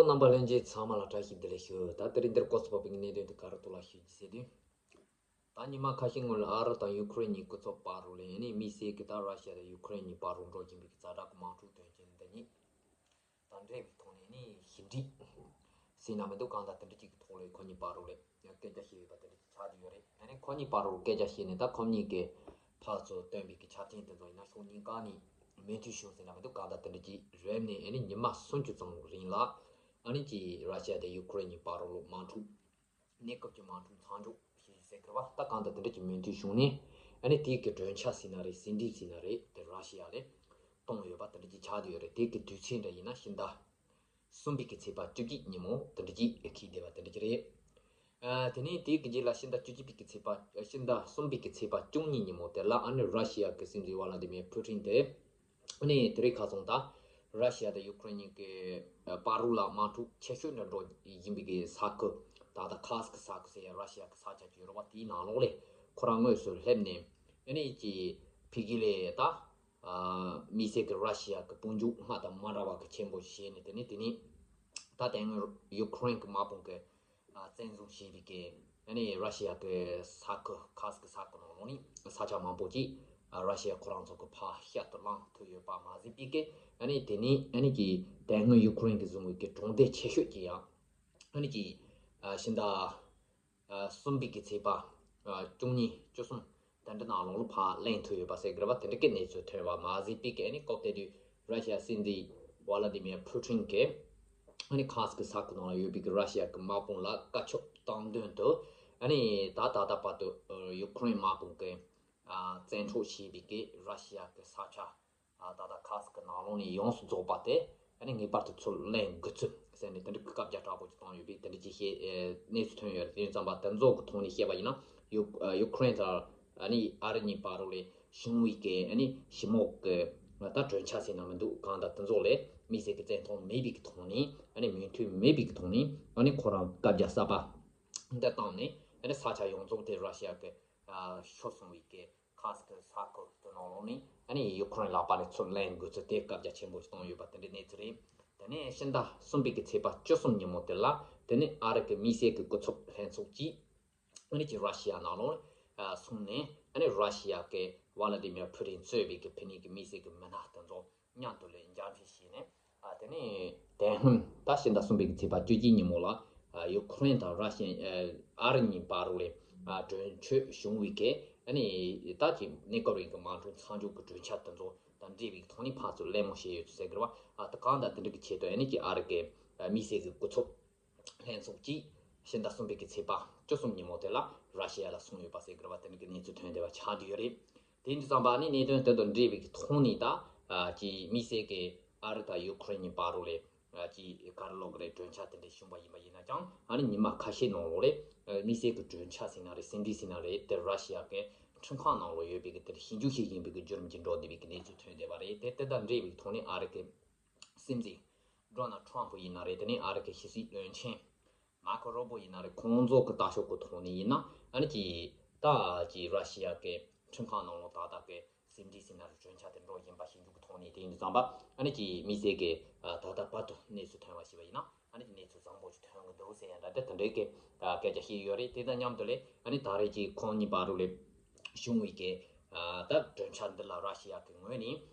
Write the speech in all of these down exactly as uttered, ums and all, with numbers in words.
རྣམ་པ་ལྷན་རྒྱས་ཚང་མ་ལ་བཀྲ་ཤིས་བདེ་ལེགས་ཞུ། ད་དེ་རིང་འདིར་སྐོར་ཚོགས་པའི་གནད་དོན་དེ་ག་རེ་ཐོག་ལ་ཞུ་རྒྱུ་ཟེར་དུས། ད་ཉི་མ་ཁ་ཤས་སྔོན་ལ་ཨ་རི་དང་ཡུ་ཁུ་རེན་གཉིས་སྐུ་ཚབ་བར་ལ་ཨ་ནི་དམིགས་བསལ་གྱི་ད་ར་ཤི་ཡ་དང་ཡུ་ཁུ་རེན་གཉིས་བར་ལ་འགྲོ་བཞིན་པའི་ཛ་དྲག་གི་དམག་འཁྲུག་དོན་རྐྱེན་འདི་གཉིས་དང་འབྲེལ་བའི་ཐོག་ནས་ནི་ཞི་འགྲིག་ཟེར་ན་མི་འདུག་གང་ལྟར་དེ་འདྲ་ཅིག་གི་ཐོག་ལ་ཁོ་གཉིས་བར་ལ་ཨ་ནི་སྐད་ཆ་བཤད་ཡོད་པ་དེ་འདྲ་ཅིག་ཆགས་ཀྱི་ཡོད་རེད། ཨ་ནི་ཁོ་གཉིས་བར་ལ་སྐད་ཆ་བཤད་ནས་ད་ཁོ་གཉིས་ཀྱི་ཕར་ཚུར་བཏོན་པའི་གི་ཆ་རྐྱེན་དེ་ཚོ་ཡིན་ན་ཕྱོགས་གཉིས་ཀ་ནས་མོས་མཐུན་བྱུང་ཟེར་ན་མི་འདུག་གང་ལྟར་དེ་འདྲ་ཅིག་རེམ་ནས་ཨ་ནི་ཉི་མ་སུམ་ཅུ་ཙམ་རིང་ལ་ཨ་ནི་ཅིག་ར་ཤི་ཡ་དང་ཡུ་ཁུ་རེན་གཉིས་བར་ལ་དམག་འཁྲུག་གནས་སྐབས་ཀྱི་དམག་འཁྲུག་མཚམས་འཇོག་བྱེད་ཟེར་དགོས་པ་ད་གང་ལྟར་དེ་འདྲ་གྱི་མོས་མཐུན་བྱུང་ནས་ཨ་ནི་དེའི་གི་གྲོས་འཆར་ཟེར་ན་རེད། ཟིན་བྲིས་ཟེར་ན་རེད། དེ་ར་ཤི་ཡ་ལས་གཏོང་ཡོད་པ་དེ་འདྲ་གྱི་ཆགས་བསྡད་ཡོད་རེད། དེའི་གི་དུས་ཚོད་འདྲ་ཡིན་ན་ཕྱི་ཟླ་གསུམ་པའི་གི་ཚེས་པ་བཅུ་གཅིག་ཉིན་མོ་དེ་འདྲ་གྱི་འཁེལ་བསྡད་པ་དེ་འདྲ་གྱི་རེད། ཨ་དེ་ནས་དེའི་གི་རྗེས་ལ་ཕྱི་ཟླ་བཅུ་གཅིག་པའི་གི་ཚེས་པ་ཕྱི་ཟླ་གསུམ་པའི་གི་ཚེས་པ་བཅུ་གཉིས་ཉིན་མོ་དེ་ལ་ཨ་ནི་ར་ཤི་ཡ་གི་སྲིད་འཛིན་ཝ་ལ་ཏི་མིར་ཕུ་ཊིན་དེ། ཨ་ནི་དེ་རིང་ཁ་སང་ད་ར་ཤི་ཡ་དང་ཡུ་ཁུ་རེན་གཉིས་ཀྱི་བར་ལ་དམག་འཁྲུག་ཆེ་ཤོས་འདྲ་འགྲོ་བཞིན་པའི་གི་ས་ཁུལ། ད་ལྟ་ཁཱ་སི་ཁི་ས་ཁུལ་ཟེར་ཡ་ར་ཤི་ཡ་གི་ས་ཆ་ཅིག་ཡོད་རེད་པ། དེའི་ནང་ལོགས་ལས་ཁོ་རང་དངོས་སུ་སླེབས་ནས་ཨ་ནི་ཅིག་ཕ་གི་ལས་ད་དམིགས་བསལ་གྱི་ར་ཤི་ཡ་གི་དཔུང་འཇུག་སྔར་དང་མ་འདྲ་བ་གི་ཆེན་པོ་བྱས་ནས། དེ་ནས་དེ་ནས་ད་དེ་སྔོན་ཡུ་ཁུ་རེན་གྱི་དམག་དཔུང་གི་བཙན་བཟུང་བྱས་པའི་གི་ཨ་ནི་ར་ཤི་ཡ་གི་ས་ཁུལ་ཁཱ་སི་ཁི་ས་ཁུལ་ནང་ལོགས་ནས་ས་ཆ་མང་པོ་ཅིག་ར་ཤི་ཡ་ཁོ་རང་ཚོ་གི་ཕར་ཤར་དུ་བླངས་ཐུབ་ཡོད་པ་མ་ཟད་པའི་གི་ཨ་ནི་དེ་ནས་ཨ་ནི་གི་དེ་སྔོན་ཡུ་ཁུ་རེན་གྱིས་བཟུང་བའི་གི་གྲོང་སྡེ་ཆེ་ཤོས་ཀྱི་ཡང་ཨ་ནི་གི་ཕྱི་ཟླ་གསུམ་པའི་གི་ཚེས་པ་བཅུ་གཉིས་བཅུ་གསུམ་དེ་འདྲ་ནང་ལོགས་ལ་ཕར་ལེན་ཐུབ་ཡོད་པ་ཟེར་གི་རེད་པ། དེ་འདྲ་གི་གནས་ཚུལ་ཐོན་པ་མ་ཟད་པའི་གི་ཨ་ནི་སྐབས་དེ་དུས་ར་ཤི་ཡ་སྲིད་འཛིན་ཝ་ལ་ཏི་མིར་ཕུ་ཊིན་གྱིས་ཨ་ནི་ཁཱ་སི་ཁི་ས་ཁུལ་ནང་ལ་ཡོད་པའི་གི་ར་ཤི་ཡ་གི་དམག་དཔུང་ལ་བཀའ་ཁྱབ་བཏང་དོན་དུ་ཨ་ནི་ད་ད་ལྟ་བར་དུ་ཡུ་ཁུ་རེན་དམག་དཔུང་གིས་བཙན་འཕྲོག་བྱས་པའི་གི་ར་ཤི་ཡ་གི་ས་ཆ་ད་ལྟ་ཁཱ་སི་ཁི་ནང་ལོགས་ནས་ཡོངས་སུ་རྫོགས་པ་དེ་ཨ་ནི་ངེས་པར་དུ་ཚུར་ལེན་དགོས་ཚུལ་ཟེར་ནས་དེ་འདྲའི་སྐད་ཆ་དྲག་པོ་ཅིག་བཏང་ཡོད་པའི་དེ་འདྲ་ཅིག་བཤད་གནས་ཚུལ་ཐོན་ཡོད་རེད། དེ་ཙམ་པ་དེ་ཚོ་གི་ཐོག་ནས་བཤད་པ་ཡིན་ན་ཡུ་ཡུ་ཁུ་རེན་དང་ཨ་ནི་ཨ་རི་གཉིས་བར་ལ་བྱུང་བའི་གི་ཨ་ནི་ཞི་མོལ་གི་ད་གྲོས་འཆར་ཟེར་ན་མི་འདུག་གང་ལྟར་དེ་ཚོ་ལ་དམིགས་བསལ་གི་བཙན་ཐབས་མེད་པའི་གི་ཐོག་ནས་ཨ་ནི་མོས་མཐུན་མེད་པའི་གི་ཐོག་ནས་ཨ་ནི་ཁོ་རང་བཀའ་རྒྱ་གསར་པ་འདི་བཏང་ནས་ཨ་ནི་ས་ཆ་ཡོངས་རྫོགས་དེ་ར་ཤི་ཡ་གི་ཤོར་སོང་བའི་གི་ཁཱ་སི་ཁི་ས་ཁུལ་དེ་ནང་ལོགས་ནས་ཨ་ནི་ཡུ་ཁུ་རེན་ལག་པ་ནས་ཚུར་ལེན་དགོས་ཚུལ་དེ་བཀའ་རྒྱ་ཆེན་པོ་ཞིག་བཏང་ཡོད་པ་དེ་འདྲའི་གནས་ཚུལ་རེད། དེ་ནས་ཕྱི་ཟླ་གསུམ་པའི་གི་ཚེས་པ་བཅུ་གསུམ་ཉིན་མོ་དེ་ལ་དེ་ནས་ཨ་རི་གི་དམིགས་བསལ་གྱི་སྐུ་ཚབ་ལྷན་ཚོགས་ཀྱིས་ཨ་ནི་ཅིག་ར་ཤི་ཡ་ནང་ལོགས་སོང་ནས་ཨ་ནི་ར་ཤི་ཡ་གི་ཝ་ལ་ཏི་མིར་ཕུ་ཊིན་གཙོས་པའི་གི་ཕ་གི་དམིགས་བསལ་གྱི་མི་སྣ་དེ་ཚོ་མཉམ་དུ་ལ་མཇལ་འཕྲད་བྱས་ནས། ཨ་དེ་ནས་དེ་སྔོན་ད་ཕྱི་ཟླ་གསུམ་པའི་གི་ཚེས་པ་བཅུ་གཅིག་ཉིན་མོ་ལ་ཨ་ཡུ་ཁུ་རེན་དང་ར་ཤི་ཡ་ཨ་ཨ་རི་གཉིས་བར་ལ་ཨ་གྲོས་ཆོད་བྱུང་བའི་གི་ཨ་ནི་ད་ཀྱི་གནས་སྐབས་རིང་གི་དམག་འཁྲུག་མཚམས་འཇོག་གི་གྲོས་འཆར་དེ་ཚོ་དང་འབྲེལ་བའི་ཐོག་ནས་ཕར་ཚུར་གླེང་མོལ་བྱས་ཡོད་ཚུལ་ཟེར་གི་རེད་པ། ཨ་ད་གང་ལྟར་དེ་འདྲ་གི་ཆེད་དུ་ཨ་ནི་ཀྱི་ཨ་རི་གི་ཨ་དམིགས་བསལ་གྱི་སྐུ་ཚབ་ལྷན་ཚོགས་ཀྱིས་ཕྱི་ཟླ་གསུམ་པའི་གི་ཚེས་པ་བཅུ་གསུམ་ཉིན་མོ་དེ་ལ་ར་ཤི་ཡ་ལ་སོང་ཡོད་པ་ཟེར་གི་རེད་པ། དེ་འདྲ་གི་གནས་ཚུལ་ཐོན་བསྡད་པ་ཆགས་བསྡད་ཡོད་རེད། དེ་ཡིན་དུས་ཙམ་པ་ཨ་ནི་གནད་དོན་དེ་དང་འབྲེལ་བའི་གི་ཐོག་ནས་ད་ཨ་ཀྱི་དམིགས་བསལ་གྱི་ཨ་རི་དང་ཡུ་ཁུ་རེན་གཉིས་བར་ལ་ཨ་ཀྱི་ག་རེ་ལབ་དགོས་རེད། གྲོས་འཆར་དེ་འདྲ་བྱུང་བ་ཡིན་པ་ཡིན་ན་ཀྱང་ཨ་ནི་ཉི་མ་ཁ་ཤས་ནང་ལོགས་ལ་ཨ་དམིགས་བསལ་གྱི་གྲོས་འཆར་ཟེར་ན་རེད། ཟིན་བྲིས་ཟེར་ན་རེད། དེ་ར་ཤི་ཡ་གི་ཁྲིམས་ཁང་ནང་ལོགས་ཡོད་པའི་གི་དེར་ཞིབ་འཇུག་བྱེད་བཞིན་པའི་གི་བརྒྱུད་རིམ་ཅིག་འགྲོ་བསྡད་པའི་གི་གནས་ཚུལ་ཐོན་བསྡད་པ་རེད། དེ་དེ་དང་འབྲེལ་བའི་ཐོག་ནས་ཨ་རི་གི་སྲིད་འཛིན་ཌོ་ནལ་ཊམ་ཕུ་ཡིན་ན་རེད། དེ་ནས་ཨ་རི་གི་ཕྱི་སྲིད་བློན་ཆེན་མར་ཁོ་རུ་བྷིའོ་ཡིན་ན་རེད། ཁོང་ཚོ་གི་ལྟ་ཕྱོགས་ཀྱི་ཐོག་ནས་ཡིན་ན་ཨ་ནི་ཀྱི་ད་ཀྱི་ར་ཤི་ཡ་གི་ཁྲིམས་ཁང་ནང་ལོགས་ད་ལྟ་གི་ཟིན་བྲིས་ཟེར་ན་རེད། གྲོས་འཆར་དེ་འགྲོ་བཞིན་པ་ཞིབ་འཇུག་གི་ཐོག་ནས། དེ་ཡིན་དུས་ཙམ་པ་ཨ་ནི་ཀྱི་དམིགས་བསལ་གི་ད་ལྟ་བར་དུ་གནས་ཚུལ་ཐོན་པ་ཞིག་ཡིན་ན་ཨ་ནི་ཀྱི་གནས་ཚུལ་བཟང་པོ་ཞིག་ཐོན་གི་འདུག་ཟེར་ཡ་འདྲ་དེ་དེ་འདྲའི་གི་སྐད་ཆ་བཤད་ཡོད་རེད། དེ་དང་མཉམ་དུ་ལས་ཨ་ནི་ད་རེས་ཀྱི་ཁོང་གཉིས་བར་ལ་བྱུང་བའི་གི་ད་གྲོས་འཆར་འདི་ལ་ར་ཤི་ཡ་གི་ངོས་ནས་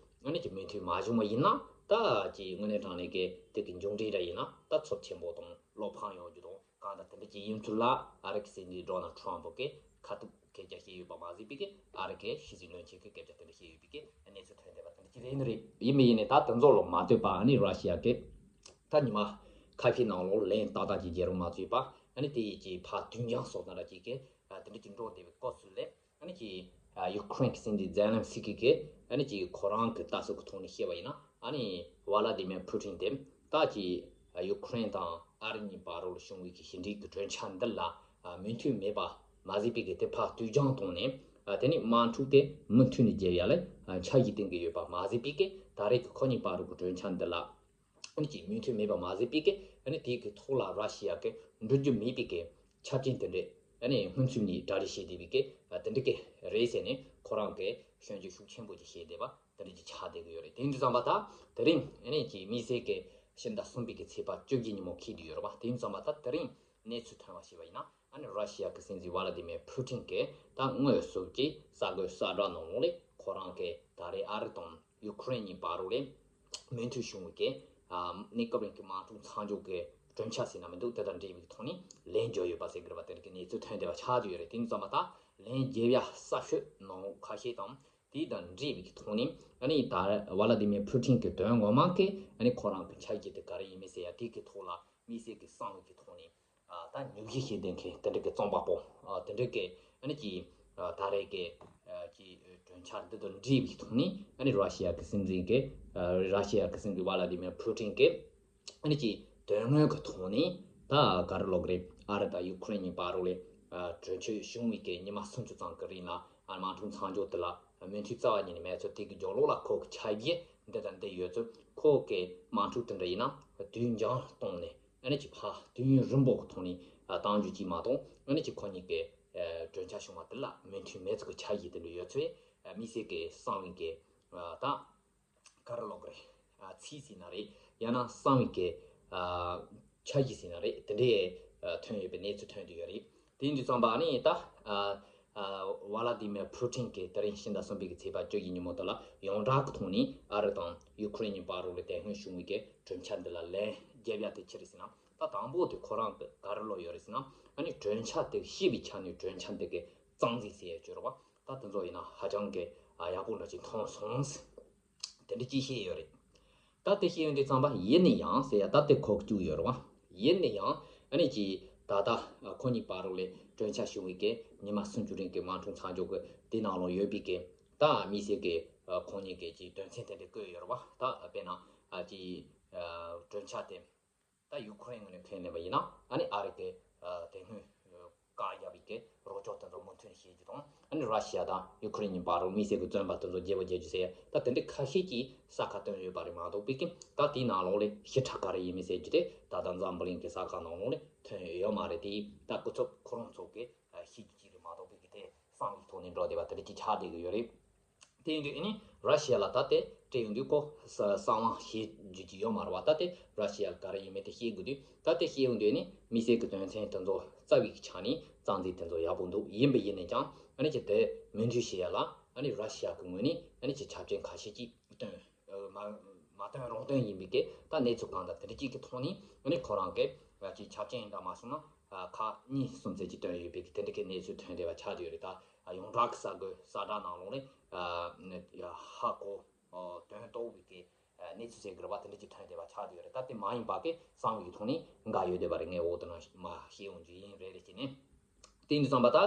ཨ་ནི་ཀྱི་མོས་མཐུན་མ་བྱུང་བ་ཡིན་ན་ད་ཀྱི་དངོས་གནས་དྲང་གནས་ཀྱི་དེ་གི་མཇུག་འབྲས་འདྲ་ཡིན་ན་ད་ཚབས་ཆེན་པོ་དང་བློ་ཕམ་ཡོང་རྒྱུ་དང་། གང་ལྟར་དེ་འདྲ་ཅིག་ཡིན་ཚུལ་ལ་ཨ་རི་གི་སྲིད་འཛིན་ཌོ་ནལ་ཊམ་ཕུ་གིས་ཁ་ཐུག་སྐད་ཆ་བཤད་ཡོད་པ་མ་ཟད་པའི་གི་ཨ་རི་གི་ཕྱི་སྲིད་བློན་ཆེན་གྱིས་སྐད་ཆ་དེ་འདྲ་བཤད་ཡོད་པའི་གི་གནས་ཚུལ་ཐོན་བསྡད་པ་དེ་འདྲ་ཅིག་རེད་ནི་རེད། ཡིན་མིན་ཡིན་ནའི་ད་དེ་ཚོ་ལ་མ་ལྟོས་པ་ཨ་ནི་ར་ཤི་ཡ་གི་ད་ཉི་མ་ཁ་ཤས་ནང་ལོགས་ལན་ཏག་ཏག་ཅིག་རྒྱག་རོགས་མ་བྱས་པ་ཨ་ནི་དེ་ཡི་གི་ཕར་དུས་འགྱངས་སོགས་དང་འདྲ་ཅིག་གི་དེ་འདྲ་ཅིག་འགྲོ་བསྡད་པའི་སྐབས་སུ་ལས། ཨ་ནི་ཀྱི་ཡུ་ཁུ་རེན་གྱི་སྲིད་འཛིན་ཛེ་ལན་སི་ཀི་གིས་ཨ་ནི་ཀྱི་ཁོ་རང་གི་ལྟ་ཚུལ་གྱི་ཐོག་ནས་བཤད་པ་ཡིན་ན་ཨ་ནི་ཝ་ལ་ཏི་མེར་ཕུ་ཊིན་དེ་ད་ཀྱི་ཡུ་ཁུ་རེན་དང་ཨ་རི་གཉིས་བར་ལ་བྱུང་བའི་གི་ཞི་འགྲིག་གི་གྲོས་འཆར་འདི་ལ་མོས་མཐུན་མེད་པ་མ་ཟད་པའི་གི་དེ་ཕར་དུས་འགྱངས་བཏང་ནས་དེ་ནི་དམག་འཁྲུག་དེ་མུ་མཐུད་ནས་རྒྱག་ཡ་ལ་འཆར་གཞི་བཏིང་གི་ཡོད་པ་མ་ཟད་པའི་གི་ད་རེས་ཀྱི་ཁོ་གཉིས་བར་གྱི་གྲོས་འཆར་འདི་ལ། ཨ་ནི་ཀྱི་མོས་མཐུན་མེད་པ་མ་ཟད་པའི་གི་ཨ་ནི་དེའི་གི་ཐོག་ལ་ར་ཤི་ཡ་གི་འགྲོ་རྒྱུ་མེད་པའི་གི་ཆ་རྐྱེན་དེ་འདྲས་ཨ་ནི་སྔོན་ཚུད་ནས་གྲ་སྒྲིག་བྱས་བསྡད་པའི་གི་དེ་འདྲ་གི་རེད་ཟེར་ནས་ཁོ་རང་གི་སྐྱོན་བརྗོད་ཤུགས་ཆེན་པོ་ཅིག་བྱས་བསྡད་པ་དེ་འདྲ་ཅིག་ཆགས་བསྡད་ཀྱི་ཡོད་རེད། དེ་འདྲ་ཙམ་པ་ད་དེ་རིང་ཨ་ནི་ཀྱི་དམིགས་བསལ་གི་ ཕྱི་ཟླ་གསུམ་པའི་གི་ཚེས་པ་བཅོ་བརྒྱད་ཉིན་མོ་འཁེལ་བསྡད་ཡོད་རེད་པ། དེ་ཡིན་ཙང་མ་ད་དེ་རིང་གནས་ཚུལ་ཐོན་པ་ཞིག་པ་ཡིན་ན། ཨ་ནི་ར་ཤི་ཡ་གི་སྲིད་འཛིན་ཝ་ལ་དི་མེར་ཕུ་ཊིན་གྱིས་ད་དངོས་སུ་གྱི་གསར་འགོད་གསལ་བསྒྲགས་ནང་ལོགས་ལས་ཁོ་རང་གིས་ད་རེས་ཨ་རི་དང་ཡུ་ཁུ་རེན་གཉིས་བར་རུ་ལས་མོས་མཐུན་བྱུང་བའི་གི་ཨ་གནས་སྐབས་རིང་གི་དམག་འཁྲུག་མཚམས་འཇོག་གི་གྲོས་འཆར་ཟེར་ན་མི་འདུག་དེ་དང་འབྲེལ་བའི་ཐོག་ནས་ལན་བརྒྱབ་ཡོད་པ་ཟེར་གི་རེད་པ། དེ་རིགས་ཀྱི་གནས་ཚུལ་ཐོན་བསྡད་པ་ཆགས་ཀྱི་ཡོད་རེད། དེ་ཡིན་ཙང་མ་ད་ལན་བརྒྱབ་ཡ་གསར་ཤོས་ནང་ཁ་ཤས་དང་། དེ་དང་འབྲེལ་བའི་ཐོག་ནས་ཨ་ནི་ད་ཝ་ལ་དི་མེར་ཕུ་ཊིན་གྱི་དོན་ངོ་མ་གི་ཨ་ནི་ཁོ་རང་གི་འཆར་གཞི་དེ་ག་རེ་ཡིན་མིན་ཟེར་ཡ་དེ་གི་ཐོག་ལ་དམིགས་བསལ་གྱི་གསང་བའི་གི་ཐོག་ནས་ཨ་ད་ཉོག་བཤད་བཤད་བསྡད་མཁན་དེ་འདྲ་གི་རྩོམ་པ་པོ་ཨ་དེ་འདྲ་གི་ཨ་ནི་ཀྱི་ཨ་ད་རེས་ཀྱི་ཨ་ཀྱི་གྲོས་འཆར་འདི་དང་འབྲེལ་བའི་ཐོག་ནས་ཨ་ནི་ར་ཤི་ཡ་གི་སྲིད་འཛིན་གྱི་ཨ་ར་ཤི་ཡ་གི་སྲིད་འཛིན་ཝ་ལ་དི་མེར་ཕུ་ཊིན་གྱི་ཨ་ནི་ཀྱི་དོན་དངོས་ཀྱི་ཐོག་ནས་ད་ག་རེ་ལབ་དགོས་རེད། ཨ་རི་དང་ཡུ་ཁུ་རེན་གཉིས་བར་རུ་ལས་ཨ་གྲོས་ཆོད་བྱུང་བའི་གི་ཉི་མ་སུམ་ཅུ་ཙམ་གྱི་རིང་ལ་ཨ་དམག་འཁྲུག་མཚམས་འཇོག་དེ་ལ་མོས་མཐུན་རྩ་བ་ཉིད་ནས་མེད་ཚུལ། དེ་གི་རྒྱབ་ལོགས་ལ་ཁོ་གི་འཆར་གཞི་འདི་དང་འདི་ཡོད་ཚུལ། ཁོ་གི་དམག་འཁྲུག་དེ་འདྲ་ཡིན་ན་དུས་འགྱངས་བཏང་ནས་ཨ་ནི་ཀྱི་ཕར་དུས་ཡུན་རིང་པོ་གི་ཐོག་ནས་ཨ་གཏང་རྒྱུ་གཅིག་མ་གཏོགས་ཨ་ནི་ཀྱི་ཁོ་གཉིས་ཀྱི་ཨ་གྲོས་འཆར་བྱུང་བ་དེ་ལ་མོས་མཐུན་མེད་ཚུལ་གྱི་འཆར་གཞི་དེ་འདྲ་ཡོད་ཚུལ་ཨ་དམིགས་བསལ་གྱི་གསང་བའི་གི་ཨ་ད་ག་རེ་ལབ་དགོས་རེད། ཨ་ཚིག་ཟེར་ན་རེད། ཡང་ན་གསང་བའི་གི་ཨ་འཆར་གཞི་ཟེར་ན་རེད། དེ་འདྲའི་ཨ་ཐོན་ཡོད་པའི་གནས་ཚུལ་ཐོན་བསྡད་ཡོད་རེད། དེ་ཡིན་དུས་ཙམ་པ་ཨ་ནི་ད་ཨ་ཨ་ཝ་ལ་དི་མེར་ཕུ་ཊིན་གྱིས་དེ་རིང་ཕྱི་ཟླ་གསུམ་པའི་གི་ཚེས་པ་བཅོ་བརྒྱད་ཉིན་མོ་དེ་ལ་ཡོངས་གྲགས་ཀྱི་ཐོག་ནས་ཨ་རི་དང་ཡུ་ཁུ་རེན་གཉིས་བར་རུ་ལ་དེ་སྔོན་བྱུང་བའི་གི་གྲོས་འཆར་འདི་ལ་ལན་རྒྱབ་ཡ་དེ་ཅི་རེད་ཟེར་ན། ད་དང་པོ་དེ་ཁོ་རང་གི་ག་རེ་ལབ་ཡོད་རེད་ཟེར་ན། ཨ་ནི་གྲོས་འཆར་དེ་ཤེས་པའི་ཆ་ནས་གྲོས་འཆར་འདི་གི་རྩ་འཛིན་ཟེར་ཡ་ཅིག་ཡོད་རེད་པ། ད་དེ་ཚོ་ཡིན་ན་ཧ་ཅང་གི་ཨ་ཡག་པོ་འདྲ་ཅིག་མཐོང་སོང་། དེ་འདྲ་ཅིག་བཤད་ཡོད་རེད། ད་དེ་བཤད་ཡོང་དུས་ཙམ་པ་ཡིན་ན་ཡང་ཟེར་ཡ་ད་དེ་ཁོག་བཅུག་ཡོད་རེད་པ། ཡིན་ན་ཡང་ཨ་ནི་ཅིག་ད་ལྟ་ཁོ་གཉིས་བར་རུ་ལས་གྲོས་འཆར་བྱུང་བའི་གི་ཉི་མ་སུམ་ཅུ་རིང་གི་དམག་འཁྲུག་མཚམས་འཇོག་གི་དེ་ནང་ལོགས་ཡོད་པའི་གི་ད་དམིགས་བསལ་གི་ཁོང་གཉིས་ཀྱི་ཅིག་དོན་ཚན་དེ་འདྲ་བཀོད་ཡོད་རེད་པ། ད་དཔེར་ན་ཨ་ཅིག་གྲོས་འཆར་དེ་ད་ཡུ་ཁུ་རེན་ངོས་ནས་ཁས་ལེན་པ་ཡིན་ན་ཨ་ནི་ཨ་རི་གི་དེ་སྔོན་བཀག་བཞག་པའི་གི་རོགས་སྐྱོར་དེ་ཚོ་མུ་མཐུད་བྱེད་རྒྱུ་དང་། ཨ་ནི་ར་ཤི་ཡ་དང་ཡུ་ཁུ་རེན་གཉིས་བར་རུ་དམིགས་བསལ་གྱི་བཙོན་པ་དེ་ཚོ་རྒྱལ་བ་རྒྱལ་རྒྱུ་ཟེར་ད་དེ་འདྲ་ཁ་ཤས་ཀྱིས་གསལ་ཁ་བཏོན་ཡོད་པ་རེད་མ་གཏོགས་པའི་གི་ད་དེའི་ནང་ལོགས་ལས་ཞིབ་ཕྲ་ག་རེ་ཡིན་མིན་ཟེར་རྒྱུ་དེ་ད་ལྟ་འཛམ་བུ་གླིང་གི་གསར་ཁང་ནང་ལོགས་ལས་ཐོན་ཡོད་མ་རེད། དེ་ད་སྐུ་ཚབ་ཁོ་རང་ཚོ་གིས་ཤེས་རྒྱུ་ཅིག་རེད་མ་གཏོགས་པའི་གི་དེ་གསང་བའི་ཐོག་ནས་འགྲོ་བསྡད་པ་དེ་འདྲ་ཅིག་ཆགས་བསྡད་ཀྱི་ཡོད་རེད། དེ་ཡིན་དུས་ཨ་ནི་ར་ཤི་ཡ་ལ་ད་དེ་སྤྲད་ཡོང་དུས་ཁོ་ས་གསང་བ་བྱེད་རྒྱུ་ཅིག་ཡོད་མ་རེད་པ། ད་དེ་ར་ཤི་ཡ་ག་རེ་ཡིན་མིན་དེ་ཤེས་དགོས་དུས་ད་དེ་ཤེས་ཡོང་དུས་ཨ་ནི་དམིགས་བསལ་གྱི་དོན་ཚན་དེ་ཚོ་རྩ་བའི་ཆ་ནས་རྩ་འཛིན་དེ་ཚོ་ཡག་པོ་འདུག་ཡིན་པ་ཡིན་ནས་ཀྱང་ཨ་ནི་ཅི་དེ་མོས་མཐུན་བྱེད་ཡ་ལ་ཨ་ནི་ར་ཤི་ཡ་གི་ངོས་ནས་ཨ་ནི་ཅི་ཆ་རྐྱེན་ཁ་ཤས་ཅིག་བཏོན་མ་མ་བཏོན་རུང་བཏོན་ཡིན་པའི་གི་ད་གནས་ཚུལ་གང་དང་དེ་འདྲ་ཅིག་གི་ཐོག་ནས་ཨ་ནི་ཁོ་རང་གི་ཅིག་ཆ་རྐྱེན་འདྲ་མ་སོང་ན་ཁག་གཉིས་གསུམ་ཙམ་ཅིག་བཏོན་ཡོད་པའི་གི་དེ་འདྲ་གི་གནས་ཚུལ་ཐོན་བསྡད་པ་ཆགས་བསྡད་ཡོད་རེད། ད། ཡོངས་གྲགས་ཀྱི་གསར་འགོད་གསལ་བསྒྲགས་ནང་ལོགས་ནས་ཧ་གོ་དོན་རྟོགས་པའི་གི་གནས་ཚུལ་ཟེར་གི་རེད་པ། དེ་འདྲ་ཅིག་ཐོན་བསྡད་པ་ཆགས་བསྡད་ཡོད་རེད། ད་དེ་མ་ཡིན་པ་གི་གསང་བའི་གི་ཐོག་ནས་འགའ་ཡོད་བསྡད་པ་རེད། ངས་འོག་ཏུ་ནང་མ་བཤད་ཡོང་རྒྱུ་ཡིན་རེ་རེ་བྱས་ནས། དེ་ཡིན་དུས་ཙམ་པ་ད་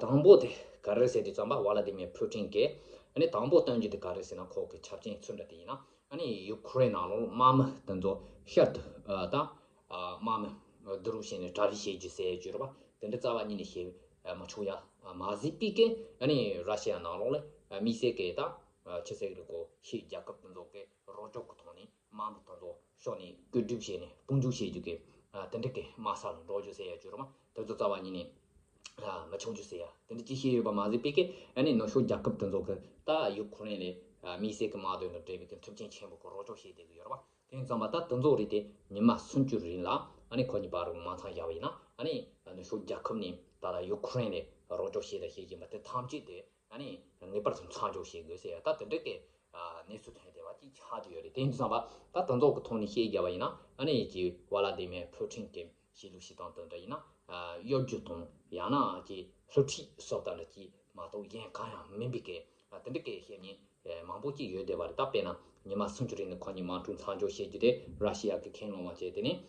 དང་པོ་དེ་ག་རེ་ཟེར་དུས་ཙམ་པ་ཝ་ལ་དི་མེར་ཕུ་ཊིན་གིས་ཨ་ནི་དང་པོ་སྟོན་རྒྱུ་དེ་ག་རེ་ཟེར་ན་ཁོ་གི་ཆ་རྐྱེན་ཚུལ་འདྲ་དེ་ཡིན་ན་ཨ་ནི་ཡུ་ཁུ་རེན་ནང་ལོགས་དམག་མི་དེ་ཚོ་ཤར་དུ་ད་དམག་མི་བསྡུ་རུབ་བྱས་ནས་གྲ་སྒྲིག་བྱེད་རྒྱུ་ཟེར་རྒྱུ་རེད་པ། དེ་འདྲ་རྩ་བ་ཉིད་ནས་བྱེད་མ་ཆོག་ཡ་མ་ཟད་པའི་གི་ཨ་ནི་ར་ཤི་ཡ་ནང་ལོགས་ལ་དམིགས་བསལ་གི་ད་ཆི་ཟེར་གི་རེད་གོ། ཕྱིའི་རྒྱལ་ཁབ་དེ་ཚོ་གི་རོགས་སྐྱོར་གི་ཐོག་ནས་དམག་མི་དེ་ཚོ་ཕྱོགས་ནས་བཀོད་སྒྲིག་བྱས་ནས་དཔུང་འཇུག་བྱེད་རྒྱུ་གི་དེ་འདྲ་གི་དམག་ས་ལ་འགྲོ་རྒྱུ་ཟེར་ཡ་རྒྱུ་རེད་པ། དེ་ཚོ་རྩ་བ་ཉིད་ནས་མ་ཆོག་རྒྱུ་ཟེར་ཡ་དེ་འདྲ་ཅིག་བཤད་ཡོད་པ་མ་ཟད་པའི་གི་ཨ་ནི་ནུབ་ཕྱོགས་རྒྱལ་ཁབ་དེ་ཚོ་གི་ད་ཡུ་ཁུ་རེན་ལ་དམིགས་བསལ་གི་དམག་དོན་དང་འབྲེལ་བའི་གི་མཐུན་རྐྱེན་ཆེན་པོ་གི་རོགས་སྐྱོར་བྱེད་བསྡད་གི་ཡོད་རེད་པ། དེ་ཡིན་ཙང་མ་ད་དེ་ཚོ་རེད་དེ་ཉི་མ་སུམ་ཅུ་རིང་ལ་ཨ་ནི་ཁོ་གཉིས་བར་དུ་མ་མཚམས་བཞག་པ་ཡིན་ན་ཨ་ནི་ནུབ་ཕྱོགས་རྒྱལ་ཁབ་ནས་ད་ལྟ་ཡུ་ཁུ་རེན་ལ་རོགས་སྐྱོར་བྱས་དང་བྱེད་བཞིན་པ་དེ་ཐམས་ཅད་དེ་ཨ་ནི་ངེས་པར་དུ་མཚམས་འཇོག་བྱེད་དགོས་ཟེར་ཡ་ད་དེ་འདྲ་གི་གནས་ཚུལ་ཐོན་བསྡད་པ་ཅིག་ཆགས་བསྡད་ཡོད་རེད། དེ་ཡིན་ཙང་མ་ད་དེ་ཚོ་གི་ཐོག་ནས་བཤད་བཞག་པ་ཡིན་ན་ཨ་ནི་ཀྱི་ཝ་ལ་དི་མེར་ཕུ་ཊིན་གི་བྱེད་ལུགས་བྱེད་སྟངས་དེ་འདྲ་ཡིན་ན་གཡོ་སྒྱུ་དང་ཡང་ན་ཀྱི་སླུ་ཁྲིད་སོགས་དང་འདྲ་ཅིག་མ་གཏོགས་གཞན་གང་ཡང་མིན་པའི་གི་དེ་འདྲ་གི་བཤད་མཁན་མང་པོ་ཅིག་ཡོད་བསྡད་པ་རེད། ད་དཔེར་ན་ཉི་མ་སུམ་ཅུ་རིང་ནས་ཁོ་གཉིས་དམག་འཁྲུག་མཚམས་འཇོག་བྱེད་རྒྱུ་དེ་ར་ཤི་ཡ་གིས་ཁས་ལེན་བྱས། དེ་ནས་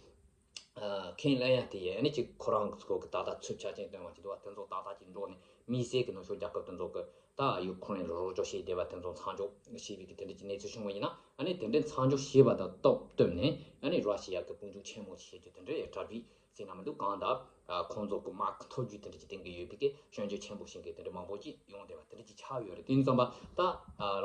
ཁས་ལེན་ཡ་དེ་ཡང་ནི་ཅིག་ཁོ་རང་ཚོ་གི་ད་ལྟ་ཚུལ་ཆ་རྐྱེན་བཏོན་པ་ཅིག་འདུག་པ། དེ་ཚོ་ཏག་ཏག་ཅིག་འགྲོ་ནས་དམིགས་བསལ་གྱི་ནུབ་ཕྱོགས་རྒྱལ་ཁབ་དེ་ཚོ་གི་ད་ཡུ་ཁུ་རེན་ལ་རོགས་སྐྱོར་བྱེད་བསྡད་པ་དེ་ཚོ་མཚམས་འཇོག་བྱས་པའི་གི་དེ་འདྲ་ཅིག་གནས་ཚུལ་བྱུང་བ་ཡིན་ན་ཨ་ནི་དེ་འདྲའི་མཚམས་འཇོག་བྱས་པ་དང་སྟབས་བསྟུན་ནས་ཨ་ནི་ར་ཤི་ཡ་གི་དཔུང་འཇུག་ཆེན་མོ་བྱེད་རྒྱུ་དེ་འདྲའི་གྲ་སྒྲིག་ཟེར་ན་མི་འདུག་གང་ལྟར་ཁོང་ཚོ་གི་དམག་གི་མཐོ་རྒྱུགས་དེ་འདྲ་ཅིག་གཏོང་གི་ཡོད་པའི་གི་སྐྱོན་བརྗོད་ཆེན་པོ་བྱེད་མཁན་དེ་འདྲ་མང་པོ་ཅིག་ཡོང་བསྡད་པ་དེ་འདྲ་ཅིག་ཆགས་ཡོད་རེད། དེ་ཡིན་ཙང་མ་ད་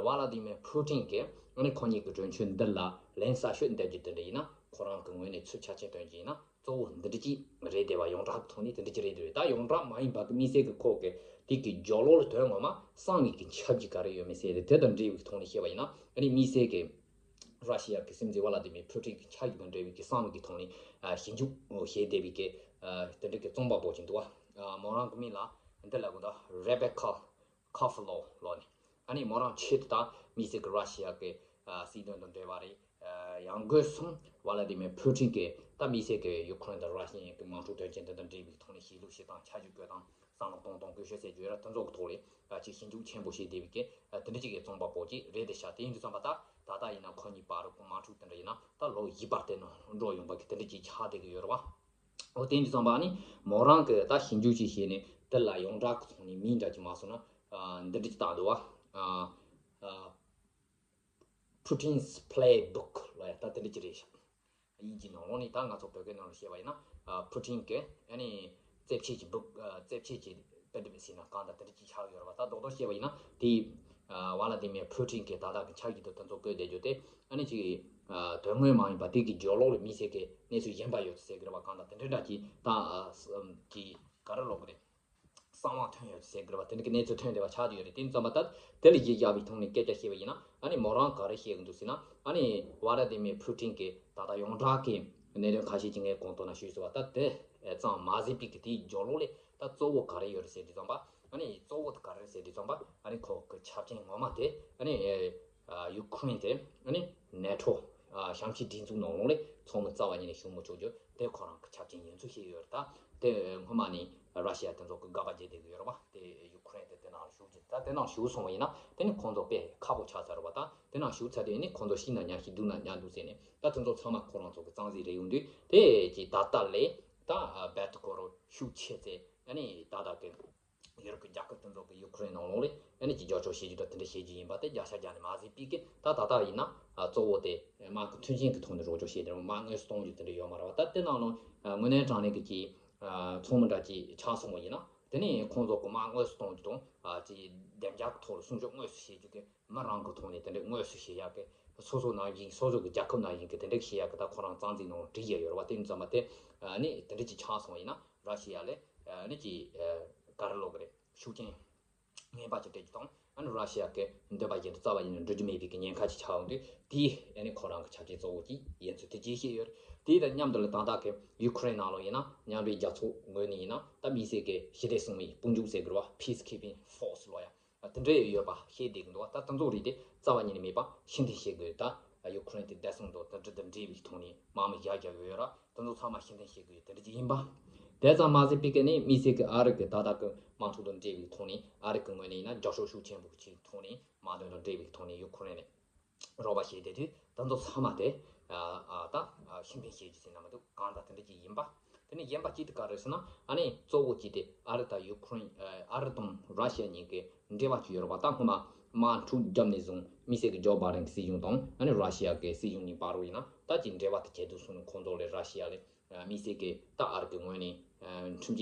ཝ་ལ་དི་མེར་ཕུ་ཊིན་གྱིས་ཨ་ནི་ཁོ་གཉིས་ཀྱི་གྲོས་ཆོད་འདི་ལ་ལན་གསར་ཤོས་འདེབས་རྒྱུ་དེ་འདྲ་ཡིན་ན་ཁོ་རང་གི་ངོས་ནས་ཚུལ་ཆ་རྐྱེན་སྟོན་རྒྱུ་ཡིན་ན་གཙོ་བོ་འདི་འདྲ་ཅིག་རེད་བསྡད་པ། ཡོངས་གྲགས་ཀྱི་ཐོག་ནས་དེ་འདྲ་ཅིག་རེད་འདུག་ད་ཡོངས་གྲགས་མ་ཡིན་པ་གི་དམིགས་བསལ་གྱི་ཁོ་གི་དེ་གི་རྒྱབ་ལོགས་ལ་དོན་ངོ་མ་གསང་བའི་གི་ཆབ་ཀྱི་ག་རེ་ཡོད་མེད་ཟེར་ཏེ་དེ་དང་འབྲེལ་བའི་ཐོག་ནས་བཤད་པ་ཡིན་ན་ཨ་ནི་དམིགས་བསལ་གྱི་ ར་ཤི་ཡ་གི་སྲིད་འཛིན་ཝ་ལ་ཏི་མིར་ཕུ་ཏིན་གྱི་ཆ་ཡིག་དང་འབྲེལ་བའི་གི་བསམ་བློ་གི་ཐོག་ནས་ཨ་ཞིབ་འཇུག་བྱས་བསྡད་པའི་གི་ཨ་དེ་འདྲ་གི་རྩོམ་པ་པོ་ཅིག་འདུག་བ། ཨ་མོ་རང་གི་མིང་ལ་འདི་ལབ་དགོས་འདུག་རེ་བེ་ཁ་ཁ་ཧྥ་ལོ་ལོ་ནས། ཨ་ནི་མོ་རང་ཆེད་དུ་ད་དམིགས་བསལ་གྱི་ར་ཤི་ཡ་གི་ཨ་སྲིད་དོན་དང་འབྲེལ་བ་རེད། ཨ་ཡང་སྒོས་སུ་ཝ་ལ་ཏི་མིར་ཕུ་ཏིན་གྱིས་ད་དམིགས་བསལ་གྱི་ཡུ་ཁུ་རེན་དང་ར་ཤི་ཡའི་གི་དམག་འཁྲུག་དོན་རྐྱེན་དེ་དང་འབྲེལ་བའི་ཐོག་ནས་བཤད་ལུགས་བཤད་སྟངས། ཆ་འཇོག་དགོས་སྟངས། བསམ་བློ་གཏོང་སྟངས། བཀོད་ཤོག་ཟེར་རྒྱུ་ཡོད་ར། དེ་ཚོ་གི་ཐོག་ལ་ཨ་ཅིག་ཞིབ་འཇུག་ཆེན་པོ་བྱས་བསྡད་པའི་གི་ཨ་དེ་འདྲ་ཅིག་གི་རྩོམ་པ་པོ་ཅིག་རེད། དེ་ཤ་དེ་ཡིན་དུས་ཙམ་པ་ད་ད་ལྟ་ཡིན་ན་ཁོ་གཉིས་བར་དུ་དམག་འཁྲུག་དེ་འདྲ་ཡིན་ན་ད་ལོ་བཞི་བར་དེ་ནང་འགྲོ་ཡོང་པ་གི་དེ་འདྲ་ཅིག་ཆགས་བསྡད་གི་ཡོད་རེད་བ། འོ་དེ་ཡིན་དུས་ཙམ་པ་ཨ་ནི་མོ་རང་གི་ད་ཞིབ་འཇུག་ཅིག་བྱས་ནས་དེ་ལ་ཡོངས་གྲགས་ཀྱི་ཐོག་ནས་མིང་འདྲ་ཅིག་མ་སོང་ན་ཨ་འདི་འདྲ་ཅིག་བཏང་འདུག་བ། ཨ་ཨ། Putin's Playbook ལ་ཡ་ད་དེ་འདྲ་ཅིག་རེད་ཤག་དབྱིན་ཇིའི་ནང་ལོགས་ནས་ད་ང་ཚོ་བོད་སྐད་ནང་ལ་བཤད་པ་ཡིན་ན་ཨ་ཕུ་ཏིན་གྱི་ཨ་ནི་རྩེད་ཆས་ཀྱི་སྦུག་ཨ་རྩེད་ཆས་ཀྱི་དཔེ་དེབ་ཟེར་ན་གང་ལྟར་དེ་འདྲ་ཅིག་ཆགས་ཡོད་རེད་བ། ད་རྡོག་རྡོག་བཤད་པ་ཡིན་ན་དེ་ཨ་ཝ་ལ་ཏི་མིར་ཕུ་ཏིན་གྱི་ད་ལྟ་གི་ཆ་ཡིག་དེ་དེ་ཚོ་བཀོད་བསྡད་རྒྱུ་དེ་ཨ་ནི་ཅིག་ཨ་དོན་དངོས་མ་ཡིན་པ་དེ་གི་སྦྱོར་ཀློག་ལ་དམིགས་བསལ་གྱི་གནས་ཚུལ་གཞན་པ་ཡོད་ཚུལ་ཟེར་གི་རེད་བ། གང་ལྟར་དེ་འདྲ་འདྲ་ཅིག་ད་ཨ་ཀྱི་ག་རེ་ལབ་དགོས་རེད། གསང་བ་ཐོན་ཡོད་ཟེར་དགོས་པ་དེ་འདྲ་གི་གནས་ཚུལ་ཐོན་བསྡད་པ་ཆགས་ཀྱི་ཡོད་རེད། དེ་ཙམ་པ་ད་དེ་ལ་གཞི་བཞག་པའི་ཐོག་ནས་སྐད་ཆ་བཤད་པ་ཡིན་ན་ཨ་ནི་མོ་རང་ག་རེ་བཤད་ཀྱི་འདུག་ཟེར་ན་ཨ་ནི་ཝ་ལ་ཏི་མིར་ཕུ་ཏིན་གྱིས་ད་ལྟ་ཡོངས་གྲགས་ཀྱི་གནད་དོན་ཁ་ཤས་ཅིག་ངས་གོང་ཐོག་ན་ཞུས་ཟེར་བ་ད་དེ་ཙམ་མ་ཟད་པའི་གི་དེའི་སྦྱོར་ཀློག་ལས་ད་གཙོ་བོ་ག་རེ་ཡོད་རེད་ཟེར་དུས་ཙམ་པ་ཨ་ནི་གཙོ་བོ་དེ་ག་རེ་རེད་ཟེར་དུས་ཙམ་པ་ཨ་ནི་ཁོ་གི་ཆ་རྐྱེན་ངོ་མ་དེ་ཨ་ནི་ཡུ་ཁུ་རེན་དེ་ཨ་ནི་ནེ་ཊོ་གཤམ་གཤིས་སྒྲིག་འཛུགས་ནང་ལོགས་ལས་ཚང་མ་རྩ་བ་ཉིད་ནས་ཞུགས་མི་ཆོག་རྒྱུ་དེ་ཁོ་རང་གི་ཆ་རྐྱེན་ཡིན་ཚུལ་བཤད་ཡོད་རེད། ད་དེ་སྔོན་མ་ནས་ར་ཤི་ཡ་དེ་ཚོ་གི་དགག་པ་བརྒྱབ་བསྡད་ཀྱི་ཡོད་རེད་བ། དེ་ཡུ་ཁུ་རེན་དེ་དེ་ནང་ཞུགས་ཀྱི་ད་དེ་ནང་ཞུགས་སོང་བ་ཡིན་ན་དེ་ནི་ཁོང་ཚོ་དཔེ་ཁག་པོ་ཆགས་ཚར་རེད་བ། ད་དེ་ནང་ཞུགས་ཚར་དུས་ནི་ཁོང་ཚོ་ཤི་ན་ཉག་ཤི་སྡུག་ན་ཉག་འདུག་ཟེར་ནས་ད་དེ་ཚོ་ཚང་མ་ཁོ་རང་ཚོ་གི་གཙང་རྩིས་རེད་ཡོང་དུས་དེ་ཀྱི་ད་ལྟ་ལས་ད་བེ་ཏུ་ཀོ་རོ་ཤུགས་ཆེ་ཚེ་ཨ་ནི་ད་ལྟ་གི་ཡུ་རོབ་ཀྱི་རྒྱལ་ཁབ་དེ་ཚོ་གི་ཡུ་ཁུ་རེན་ནང་ལོགས་ལས་ཨ་ནི་ཅིག་རྒྱབ་སྐྱོར་བྱེད་རྒྱུ་དང་དེ་འདྲ་བྱེད་རྒྱུ་ཡིན་པ་དེ་བརྒྱ་ཆ་བརྒྱ་ནས་མ་ཟད་པའི་གི་ད་ད་ལྟ་ཡིན་ན་གཙོ་བོ་དེ་དམག་གི་མཐུན་རྐྱེན་གི་ཐོག་ནས་རོགས་སྐྱོར་བྱེད་དེ་རུང་དམག་དངོས་སུ་གཏོང་རྒྱུ་དེ་འདྲ་ཡོད་མ་རེད་བ། ད་དེ་ནང་ལོགས་དངོས་གནས་དྲང་གནས་ཀྱི་ཅིག་ཚོགས་མི་འདྲ་ཅིག་ཆགས་སོང་བ་ཡིན་ན་དེ་ནས་ཁོང་ཚོ་གི་དམག་དངོས་སུ་གཏོང་རྒྱུ་དང་ཅིག་བདེ་འཇགས་ཀྱི་ཐོག་ལ་སྲུང་སྐྱོབ་དངོས་སུ་བྱེད་རྒྱུ་དེ་མི་རང་གི་ཐོག་ནས་དེ་འདྲ་དངོས་སུ་བྱེད་ཡག་གི་སོ་སོ་ནང་བཞིན་སོ་སོ་གི་རྒྱལ་ཁབ་ནང་བཞིན་གི་དེ་འདྲ་བྱེད་ཡག་གི་ད་ཁོ་རང་རྩ་འཛིན་ནང་བྲིས་ཡ་ཡོད་རེད་བ། དེ་ཡིན་ཙང་མ་དེ་ནི་དེ་འདྲ་ཅིག་ཆགས་སོང་བ་ཡིན་ན་ར་ཤི་ཡ་ལས་ནི་ཅིག་ག་རེ་ལབ་དགོས་རེད། ཤུགས་རྐྱེན་ངན་པ་ཅིག་སྤྲད་རྒྱུ་དང་ཨ་ནི་ར་ཤི་ཡ་གི་འདོད་པ་བཞིན་དུ་རྩ་བ་ཉིད་ནས་འགྲུབ་རྒྱུ་མེད་པའི་གི་ཉེན་ཁ་ཅིག་ཆགས་ཡོང་དུས་དེ་ཨ་ནི་ཁོ་རང་གི་ཆ་རྐྱེན་གཙོ་བོ་ཅིག་ཡིན་ཚུལ་དེ་ཅིག་བཤད་ཡོད་རེད། དེ་དང་མཉམ་དུ་ལ་ད་ལྟ་གི་ཡུ་ཁུ་རེན་ནང་ལོགས་ཡིན་ན་མཉམ་འབྲེལ་རྒྱལ་ཚོགས་ངོས་ནས་ཡིན་ན་ད་དམིགས་བསལ་གི་ཞི་བདེ་སྲུང་བའི་དཔུང་འཇུག་ཟེར་དགོས་རེད་བ། Peacekeeping Force ལབ་ཡ། དེ་འདྲ་ཡོད་པ་བཤད་བསྡད་ཀྱི་འདུག་ད་དེ་ཚོ་རིགས་དེ་རྩ་བ་ཉིད་ནས་མེད་པ་ཕྱིར་འཐེན་བྱེད་དགོས། ད་ཡུ་ཁུ་རེན་དེ་བདེ་སྲུང་དང་དེ་འདྲ་དང་འབྲེལ་བའི་ཐོག་ནས་དམག་མི་བཞག་རྒྱུ་ཡོད་ར། དེ་ཚོ་ཚང་མ་ཕྱིར་འཐེན་བྱེད་དགོས་དེ་འདྲ་ཅིག་ཡིན་པ། དེ་ཙམ་མ་ཟད་པའི་སྐད་ནས་དམིགས་བསལ་གྱི་ཨ་རི་གི་ད་ལྟ་གི་དམག་འཁྲུག་དང་འབྲེལ་བའི་ཐོག་ནས་ཨ་རི་གི་ངོས་ནས་ཡིན་ན་རྒྱབ་སྐྱོར་ཤུགས་ཆེན་པོ་ཅིག་ཐོག་ནས་དམག་དོན་དང་འབྲེལ་བའི་ཐོག་ནས་ཡུ་ཁུ་རེན་ནས་རོགས་པ་བྱེད་བསྡད་དུས་དེ་ཚོ་ཚང་མ་དེ་ཨ་ཨ་ད་ཕྱིར་འཐེན་བྱེད་རྒྱུ་ཟེར་ན་མི་འདུག་གང་ལྟར་དེ་འདྲ་ཅིག་ཡིན་པ། དེ་ནས་གཞན་པ་གཅིག་དེ་ག་རེ་ཟེར་ན་ཨ་ནི་གཙོ་བོ་གཅིག་དེ་ཨ་རི་དང་ཡུ་ཁུ་རེན་ཨ་རི་དང་ར་ཤི་ཡ་གཉིས་ཀྱི་འབྲེལ་བ་ཅིག་ཡོད་རེད་བ། ད་སྔོན་མ་དམག་འཁྲུག་བརྒྱབ་ནས་བཟུང་དམིགས་བསལ་གྱི་ཇོ་བྷའི་ཌེན་གྱི་སྲིད་གཞུང་དང་ཨ་ནི་ར་ཤི་ཡ་གི་སྲིད་གཞུང་གཉིས་བར་དུ་ཡིན་ན་ད་ཅིག་འབྲེལ་བ་དེ་ཇེ་སྡུག་སོང་ནས་ཁོང་ཚོ་ལས་ར་ཤི་ཡ་ལས་དམིགས་བསལ་གྱི་ད་ཨ་རི་གི་ངོས་ནས་ཁྲིམས་ཆད་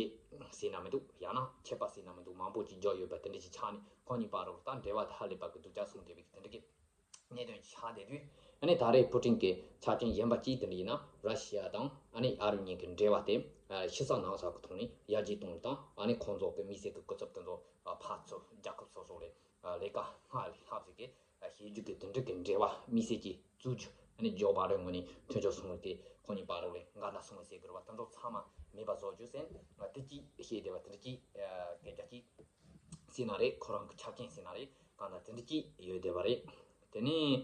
ཟེར་ན་མི་འདུག་ཡང་ན་ཆད་པ་ཟེར་ན་མི་འདུག་མང་པོ་ཅིག་བརྒྱབ་ཡོད་པ་དེ་འདྲ་ཅིག་ཆགས་ནས་ཁོང་གཉིས་བར་དུ་ད་འབྲེལ་བ་དེ་ཧ་ལས་པ་གི་སྡུག་ཅག་སོང་བསྡད་པའི་དེ་འདྲ་གི་གནད་དོན་ཆགས་བསྡད་དུས་ཨ་ནི་ད་རེས་ཕུ་ཏིན་གྱི་ཆ་རྐྱེན་གཞན་པ་གཅིག་དེ་འདྲ་ཡིན་ན་ར་ཤི་ཡ་དང་ཨ་ནི་ཨ་རི་གཉིས་ཀྱི་འབྲེལ་བ་དེ་ཕྱི་ས་ནང་ས་ཀྱི་ཐོག་ནས་ཡར་རྒྱས་གཏོང་བ་དང་ཨ་ནི་ཁོང་ཚོ་གི་དམིགས་བསལ་གྱི་སྐུ་ཚབ་དེ་ཚོ་ཕར་ཚུར་རྒྱལ་ཁབ་སོ་སོ་ལས་ལས་ཀ་སྔར་ལས་ལྷག་ཟིག་གི་བྱེད་རྒྱུ་གི་དེ་འདྲ་གི་འབྲེལ་བ་དམིགས་བསལ་གྱི་བཙུགས་རྒྱུ་ཨ་ནི་ཇོ་བྷའི་ཌེན་ངོས་ནས་མཐུན་ཕྱོགས་སོང་བའི་གི་ཁོང་གཉིས་བར་དུ་ལས་འགལ་ཟླ་སོང་བའི་ཟེར་དགོས་རེད་བ། དེ་ཚོ་ཚང་མ་མེད་པ་བཟོ་རྒྱུ་ཟེར་དེ་གཅིག་བཤད་བསྡད་པ་དེ་འདྲ་གཅིག་སྐད་ཆ་གཅིག་ཟེར་ན་རེད། ཁོ་རང་གི་ཆ་རྐྱེན་ཟེར་ན་རེད། གང་ལྟར་དེ་འདྲ་ཅིག་ཡོད་བསྡད་པ་རེད། དེ་ནས་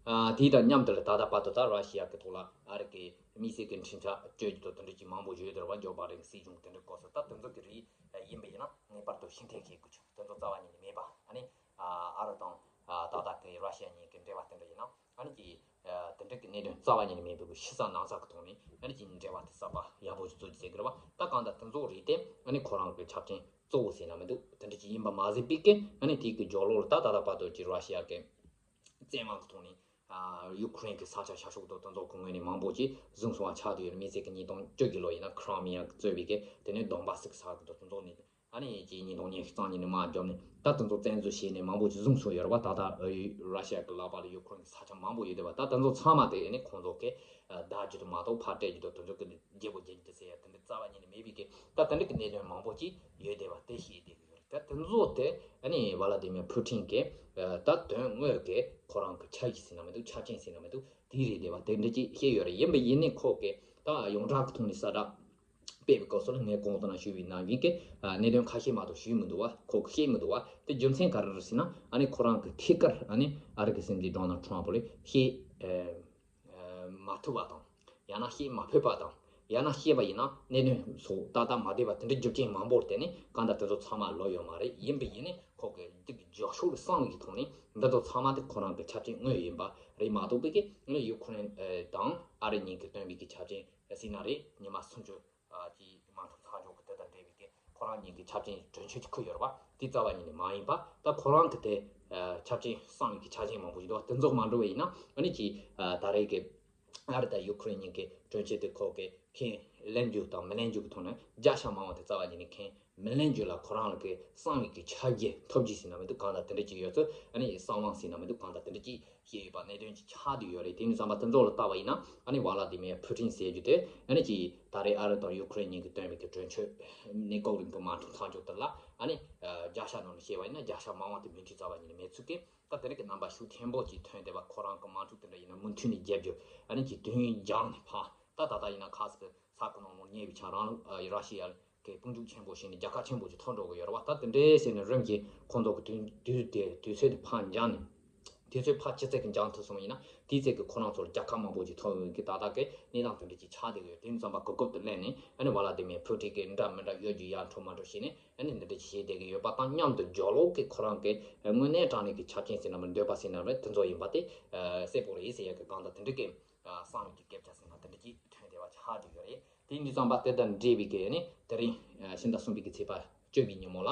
ཨ་དེ་དང་མཉམ་དུ་ལ་ད་ལྟ་བར་དུ་ད་ར་ཤི་ཡ་གི་ཐོག་ལ་ཨ་རི་གི་དམིགས་བསལ་གྱི་འཕྲིན་ཕྲན་སྤྲོད་རྒྱུ་དང་དེ་འདྲ་ཅིག་མང་པོ་ཡོད་བསྡད་རེད་བ། ཇོ་བྷའི་ཌེན་གྱི་སྲིད་གཞུང་དེ་འདྲ་སྐོར་སོགས་ད་དེ་ཚོ་གི་རིགས་ཡིན་པ་ཡིན་ན་ངེས་པར་དུ་ཕྱིར་འཐེན་བྱེད་དགོས་ཆོག་དེ་ཚོ་རྩ་བ་ཉིད་ནས་མེད་པ། ཨ་ནི་ཨ་ཨ་རི་དང་ཨ་ད་ལྟ་གི་ར་ཤི་ཡ་གཉིས་ཀྱི་འབྲེལ་བ་དེ་འདྲ་ཡིན་ན་ཨ་ནི་ཀྱི་ཨ་དེ་འདྲ་གི་གནད་དོན་རྩ་བ་ཉིད་ནས་མེད་པའི་ཕྱི་ས་ནང་ས་གི་ཐོག་ནས་ཨ་ནི་ཀྱི་འབྲེལ་བ་དེ་གསར་པ་ཡག་པོ་ཞིག་བཙུགས་རྒྱུ་ཟེར་གི་རེད་བ། ད་གང་ལྟར་དེ་ཚོ་རིགས་དེ་ཨ་ནི་ཁོ་རང་གི་ཆ་རྐྱེན་གཙོ་བོ་ཟེར་ན་མི་འདུག་དེ་འདྲ་ཅིག་ཡིན་པ་མ་ཟད་པའི་གི་ཨ་ནི་དེའི་གི་སྦྱོར་ཀློག་ལ་ད་ད་ལྟ་བར་དུ་ཀྱི་ར་ཤི་ཡ་གི་བཙན་དབང་གི་ཐོག་ནས་ཨ་ཡུ་ཁུ་རེན་གྱི་ས་ཆ་ཤར་ཕྱོགས་དང་དེ་ཚོ་གི་ངོས་ནས་མང་པོ་ཅིག་བཟུང་སོང་བ་ཆགས་བསྡད་ཡོད། དམིགས་བསལ་གྱི་ཉིས་སྟོང་བཅུ་གི་ལོ་ཡིན་ན་ཁི་རི་མི་ཡ་གི་གཙོས་པའི་གི་དེ་ནས་དོན་བྷ་སི་གི་ས་ཁུལ་དང་དེ་ཚོ་ནས་ཨ་ནི་ཀྱི་ཉིས་སྟོང་ཉི་ཤུ་རྩ་གཉིས་ནས་དམག་བརྒྱབ་ནས་ད་དེ་ཚོ་བཙན་འཛུལ་བྱས་ནས་མང་པོ་ཅིག་བཟུང་སོང་ཡོད་རེད་བ། ད་ལྟ་ཨ་ར་ཤི་ཡ་གི་ལག་པ་ལ་ཡུ་ཁུ་རེན་གྱི་ས་ཆ་མང་པོ་ཡོད་བསྡད་པ། ད་དེ་ཚོ་ཚང་མ་དེ་ཨ་ནི་ཁོང་ཚོ་གི་བདག་རྒྱུ་དུ་མ་གཏོགས་ཕར་སྤྲད་རྒྱུ་དང་དེ་ཚོ་གི་རྒྱལ་པོ་རྒྱལ་རྒྱུ་དུ་ཟེར་ཡ་དེ་འདྲ་རྩ་བ་ཉིད་ནས་མེད་པའི་གི་ད་དེ་འདྲ་གི་གནད་དོན་མང་པོ་ཅིག་ཡོད་བསྡད་པ་དེ་ཤེས་བསྡད་གི་ཡོད་རེད། ད་དེ་ཚོ་དེ་ཨ་ནི་ཝ་ལ་ཏི་མིར་ཕུ་ཏིན་གི་ད་དོན་དངོས་གི་ཁོ་རང་གི་ཆ་ཡིག་ཟེར་ན་མི་འདུག་ཆ་རྐྱེན་ཟེར་ན་མི་འདུག་འདི་རེད་བསྡད་པ་དེ་འདྲ་ཅིག་བཤད་ཡོད་རེད། ཡིན་པ་ཡིན་ནའི་ཁོ་གི་ད་ཡོངས་གྲགས་ཀྱི་ཐོག་ནས་གསལ་བསྒྲགས་སྤེལ་བའི་སྐབས་སུ་ལ་ངས་གོང་དུ་ནང་ཞུས་པའི་ནང་བཞིན་གྱི་གནད་དོན་ཁ་ཤས་མ་གཏོགས་ཞུས་མི་འདུག་བ། ཁོ་གི་བཤད་མི་འདུག་བ། དེ་རྒྱུ་མཚན་ག་རེ་རེད་ཟེར་ན། ཨ་ནི་ཁོ་རང་གི་ཐད་ཀར་ཨ་ནི་ཨ་རི་གི་སྲིད་འཛིན་ཌོ་ནལ་ཊམ་ཕ་ལ་བཤད་མ་ཐུབ་པ་དང་། ཡང་ན་བཤད་མ་ཕོད་པ་དང་། ཡང་ན་བཤད་པ་ཡིན་ན་གནད་དོན་སོགས་ཏག་ཏག་མ་བསྡད་པ་དེ་འདྲའི་རྒྱུ་རྐྱེན་མང་པོར་བརྟེན་ནས་གང་ལྟར་དེ་ཚོ་ཚང་མ་ལོས་ཡོད་མ་རེད། ཡིན་པ་ཡིན་ནའི་ཁོ་གི་འདི་གི་རྒྱབ་ཕྱོགས་ལ་གསང་བའི་ཐོག་ནས་འདི་ཚོ་ཚང་མ་དེ་ཁོ་རང་གི་ཆ་རྐྱེན་དངོས་ཡིན་པ་རེད་མ་གཏོགས་པའི་གི་ཡུ་ཁུ་རེན་དང་ཨ་རི་གཉིས་ཀྱིས་བཏོན་པའི་གི་ཆ་རྐྱེན་ཟེར་ན་རེད། ཉི་མ་སུམ་ཅུ་གི་དམག་འཁྲུག་ཚར་འཇོག་གི་དེ་དང་འབྲེལ་བའི་གི་ཁོ་རང་གཉིས་ཀྱི་ཆ་རྐྱེན་གྲོས་ཆོད་ཅིག་ཁུར་ཡོད་རེད་བ། དེ་རྩ་བ་ཉིད་ནས་མ་ཡིན་པ། ད་ཁོ་རང་གི་དེ་ཆ་རྐྱེན་གསང་བའི་གི་ཆ་རྐྱེན་མང་པོ་ཞིག་འདུག་བ། དེ་ཚོ་མ་འགྲོ་བ་ཡིན་ན་ཨ་ནི་ཅིག་ད་རེས་ཀྱི་ཨ་རི་དང་ཡུ་ཁུ་རེན་གཉིས་ཀྱི་གྲོས་ཆོད་དེ་ཁོ་གི་ཁས་ལེན་རྒྱུ་དང་མི་ལེན་རྒྱུ་གི་ཐོག་ནས་བརྒྱ་ཆ་མང་བ་དེ་རྩ་བ་ཉིད་ནས་ཁས་མི་ལེན་རྒྱུ་ལ་ཁོ་རང་ལ་གི་གསང་བའི་གི་ཆ་རྐྱེན་ཐོབ་རྒྱུ་ཟེར་ན་མི་འདུག་གང་ལྟར་དེ་འདྲ་ཅིག་ཡོད་ཚུལ། ཨ་ནི་གསང་བ་ཟེར་ན་མི་འདུག་གང་ལྟར་དེ་འདྲ་ཅིག་བཤད་ཡོད་པ་གནད་དོན་ཅིག་ཆགས་བསྡད་ཡོད་རེད། དེ་ནི་བསམ་པ་དེ་ཚོ་ལ་བལྟས་པ་ཡིན་ན་ཨ་ནི་ཝ་ལ་ཏི་མིར་ཕུ་ཏིན་ཟེར་རྒྱུ་དེ་ཨ་ནི་ཅིག་ད་རེས་ཨ་རི་དང་ཡུ་ཁུ་རེན་གཉིས་ཀྱིས་བཏོན་པའི་གི་གྲོས་ཆོད་གནས་སྐབས་རིང་གི་དམག་འཁྲུག་ཚར་འཇོག་དེ་ལ་ཨ་ནི་བརྒྱ་ཆ་ནང་ནས་བཤད་པ་ཡིན་ན་བརྒྱ་ཆ་མང་བ་དེ་མོས་མཐུན་རྩ་བ་ཉིད་ནས་མེད་ཚུལ་གྱི། ད་དེ་རིང་གི་རྣམ་པ་ཤུགས་ཆེན་པོ་ཅིག་ཐོན་བསྡད་པ། ཁོ་རང་གི་དམག་འཁྲུག་དེ་འདྲ་ཡིན་ན་མུ་མཐུད་ནས་རྒྱབ་རྒྱུ། ཨ་ནི་ཅིག་དུས་ཡུན་འགྱངས་ནས་ཕར་ད་ད་ལྟ་ཡིན་ན་ཁ་སང་ས་ཁུལ་ནང་ལོགས་ཉེ་བའི་ཆ་རང་ལ་ར་ཤི་ཡ་གི་དཔུང་འཇུག་ཆེན་པོ་བྱས་ནས་རྒྱལ་ཁ་ཆེན་པོ་ཅིག་ཐོབ་འགྲོ་གི་ཡོད་རེད་བ། ད་དེ་འདྲའི་ཟེར་ནས་རིམ་གྱིས་ཁོང་ཚོ་གི་དུས་དུས་དེ་དུས་ཚོད་དེ་ཕར་འགྱངས་ནས། དུས་ཚོད་ཕར་ཅི་ཙམ་གྱིས་འགྱངས་ཐུབ་སོང་ཡིན་ན་དེ་ཙམ་གྱིས་ཁོ་རང་ཚོར་རྒྱལ་ཁ་མང་པོ་ཅིག་ཐོབ་ཡོང་གི་ད་ལྟ་གི་གནས་སྟངས་དེ་འདྲ་ཅིག་ཆགས་བསྡད་ཀྱི་ཡོད། དེ་ཙམ་པ་གོ་སྐབས་དེ་ལེན་ནས་ཨ་ནི་ཝ་ལ་ཏི་མིར་ཕུ་ཏིན་གྱིས་འདྲ་མི་འདྲ་གཡོ་སྒྱུ་ཡར་འཕྲོ་མར་འཕྲོ་བྱས་ནས་ཨ་ནི་འདི་འདྲ་ཅིག་བྱས་བསྡད་ཀྱི་ཡོད་པ་དང་མཉམ་དུ་རྒྱབ་ལོགས་ཀྱི་ཁོ་རང་གི་དངོས་གནས་དྲང་གནས་ཀྱི་ཆ་རྐྱེན་ཟེར་ན་མི་འདོད་པ་ཟེར་ན་མི་དེ་ཚོ་ཡིན་པ་དེ་གསལ་པོ་རེད་ཟེར་ཡག་གི་གང་ལྟར་དེ་འདྲ་གི་གསང་བའི་གི་སྐད་ཆ་ཟེར་ན་དེ་འདྲ་ཅིག་ཐོན་བསྡད་པ་ཆགས་བསྡད་ཡོད་རེད། དེ་ཡིན་དུས་ཙམ་པ་དེ་དང་འབྲེལ་བའི་གི་ནི་དེ་རིང་ཕྱི་ཟླ་གསུམ་པའི་གི་ཚེས་པ་བཅུ་པའི་ཉིན་མོ་ལ་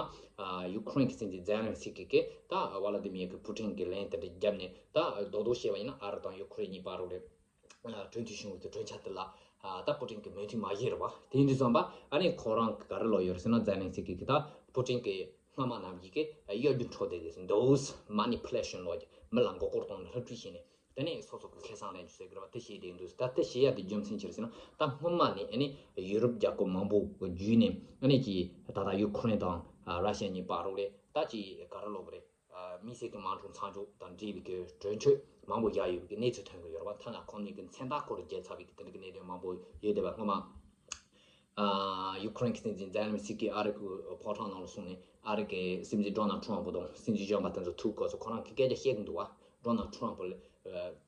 ཡུ་ཁུ་རེན་གྱི་སྲིད་འཛིན་ཛེ་ལན་སི་ཀི་གིས་ད་ཝ་ལ་ཏི་མིར་གི་ཕུ་ཏིན་གྱི་ལན་དེ་འདྲ་བརྒྱབ་ནས། ད་རྡོག་རྡོག་བཤད་པ་ཡིན་ན་ཨ་རི་དང་ཡུ་ཁུ་རེན་གཉིས་བར་རུ་རེད། གྲོས་མཐུན་བྱུང་བའི་གི་གྲོས་འཆར་དེ་ལ་ད་ཕུ་ཏིན་གྱིས་མོས་མཐུན་མ་བྱས་རེད་བ། དེ་ཡིན་དུས་ཙམ་པ་ཨ་ནི་ཁོ་རང་གི་ག་རེ་ལབ་ཡོད་རེད་ཟེར་ན། ཛེ་ལན་སི་ཀི་གིས་ད་ཕུ་ཏིན་གྱི་སྔ་མ་ནང་བཞིན་གྱི་གཡོ་སྒྱུ་འཕྲོག་བསྡད་ཀྱི་ཟེར། འདུག་མ་ནི་པུ་ལེ་ཤན་ལབ་ཀྱི། མི་ལ་མགོ་སྐོར་གཏོང་ནས་སློབ་ཁྲིད་བྱས་ནས་དེ་ནས་སོ་སོ་གི་ཁེ་བཟང་ལེན་རྒྱུ་ཟེར་གྱི་རེད་བ། དེ་བྱས་བསྡད་འདུག་ད་དེ་བྱེད་ཡག་དེ་རྒྱུ་མཚན་ཅི་རེད་ཟེར་ན། ད་སྔོན་མ་ནས་ཨ་ནི་ཡུ་རོབ་རྒྱལ་ཁབ་མང་པོ་གི་བརྒྱུད་ནས་ཨ་ནི་ཅིག་ད་ལྟ་ཡུ་ཁུ་རེན་དང་ར་ཤི་ཡ་གཉིས་བར་རུ་ལས་ད་ཅིག་ག་རེ་ལབ་དགོས་རེད། དམིགས་བསལ་གྱི་དམག་འཁྲུག་མཚམས་འཇོག་དང་འབྲེལ་བའི་གི་གྲོས་ཆོད་མང་པོ་བཞག་ཡོད་པའི་གི་གནས་ཚུལ་ཐོན་གྱི་ཡོད་རེད་བ། ཐ་ན་ཁོང་གཉིས་ཀྱི་མཚན་རྟགས་སྐོར་བརྗེས་ཚར་བའི་གི་དེ་འདྲ་གི་གནད་དོན་མང་པོ་ཡོད་བསྡད་པ། སྔོན་མ་ཡུ་ཁུ་རེན་གྱི་སྲིད་འཛིན་ཛེ་ལན་སི་ཀི་ཨ་རི་གི་ཕོ་བྲང་ནང་ལ་སོང་ནས་ཨ་རི་གི་སྲིད་འཛིན་ཌོ་ནལ་ཊམ་ཕ་དང་སྲིད་འཛིན་གཞོན་པ་དེ་ཚོ་ཐུག་སྐབས་སུ་ཁོ་རང་གིས་སྐད་ཆ་བཤད་ཀྱི་འདུག་བ། ཌོ་ནལ་ཊམ་ཕ་ལ་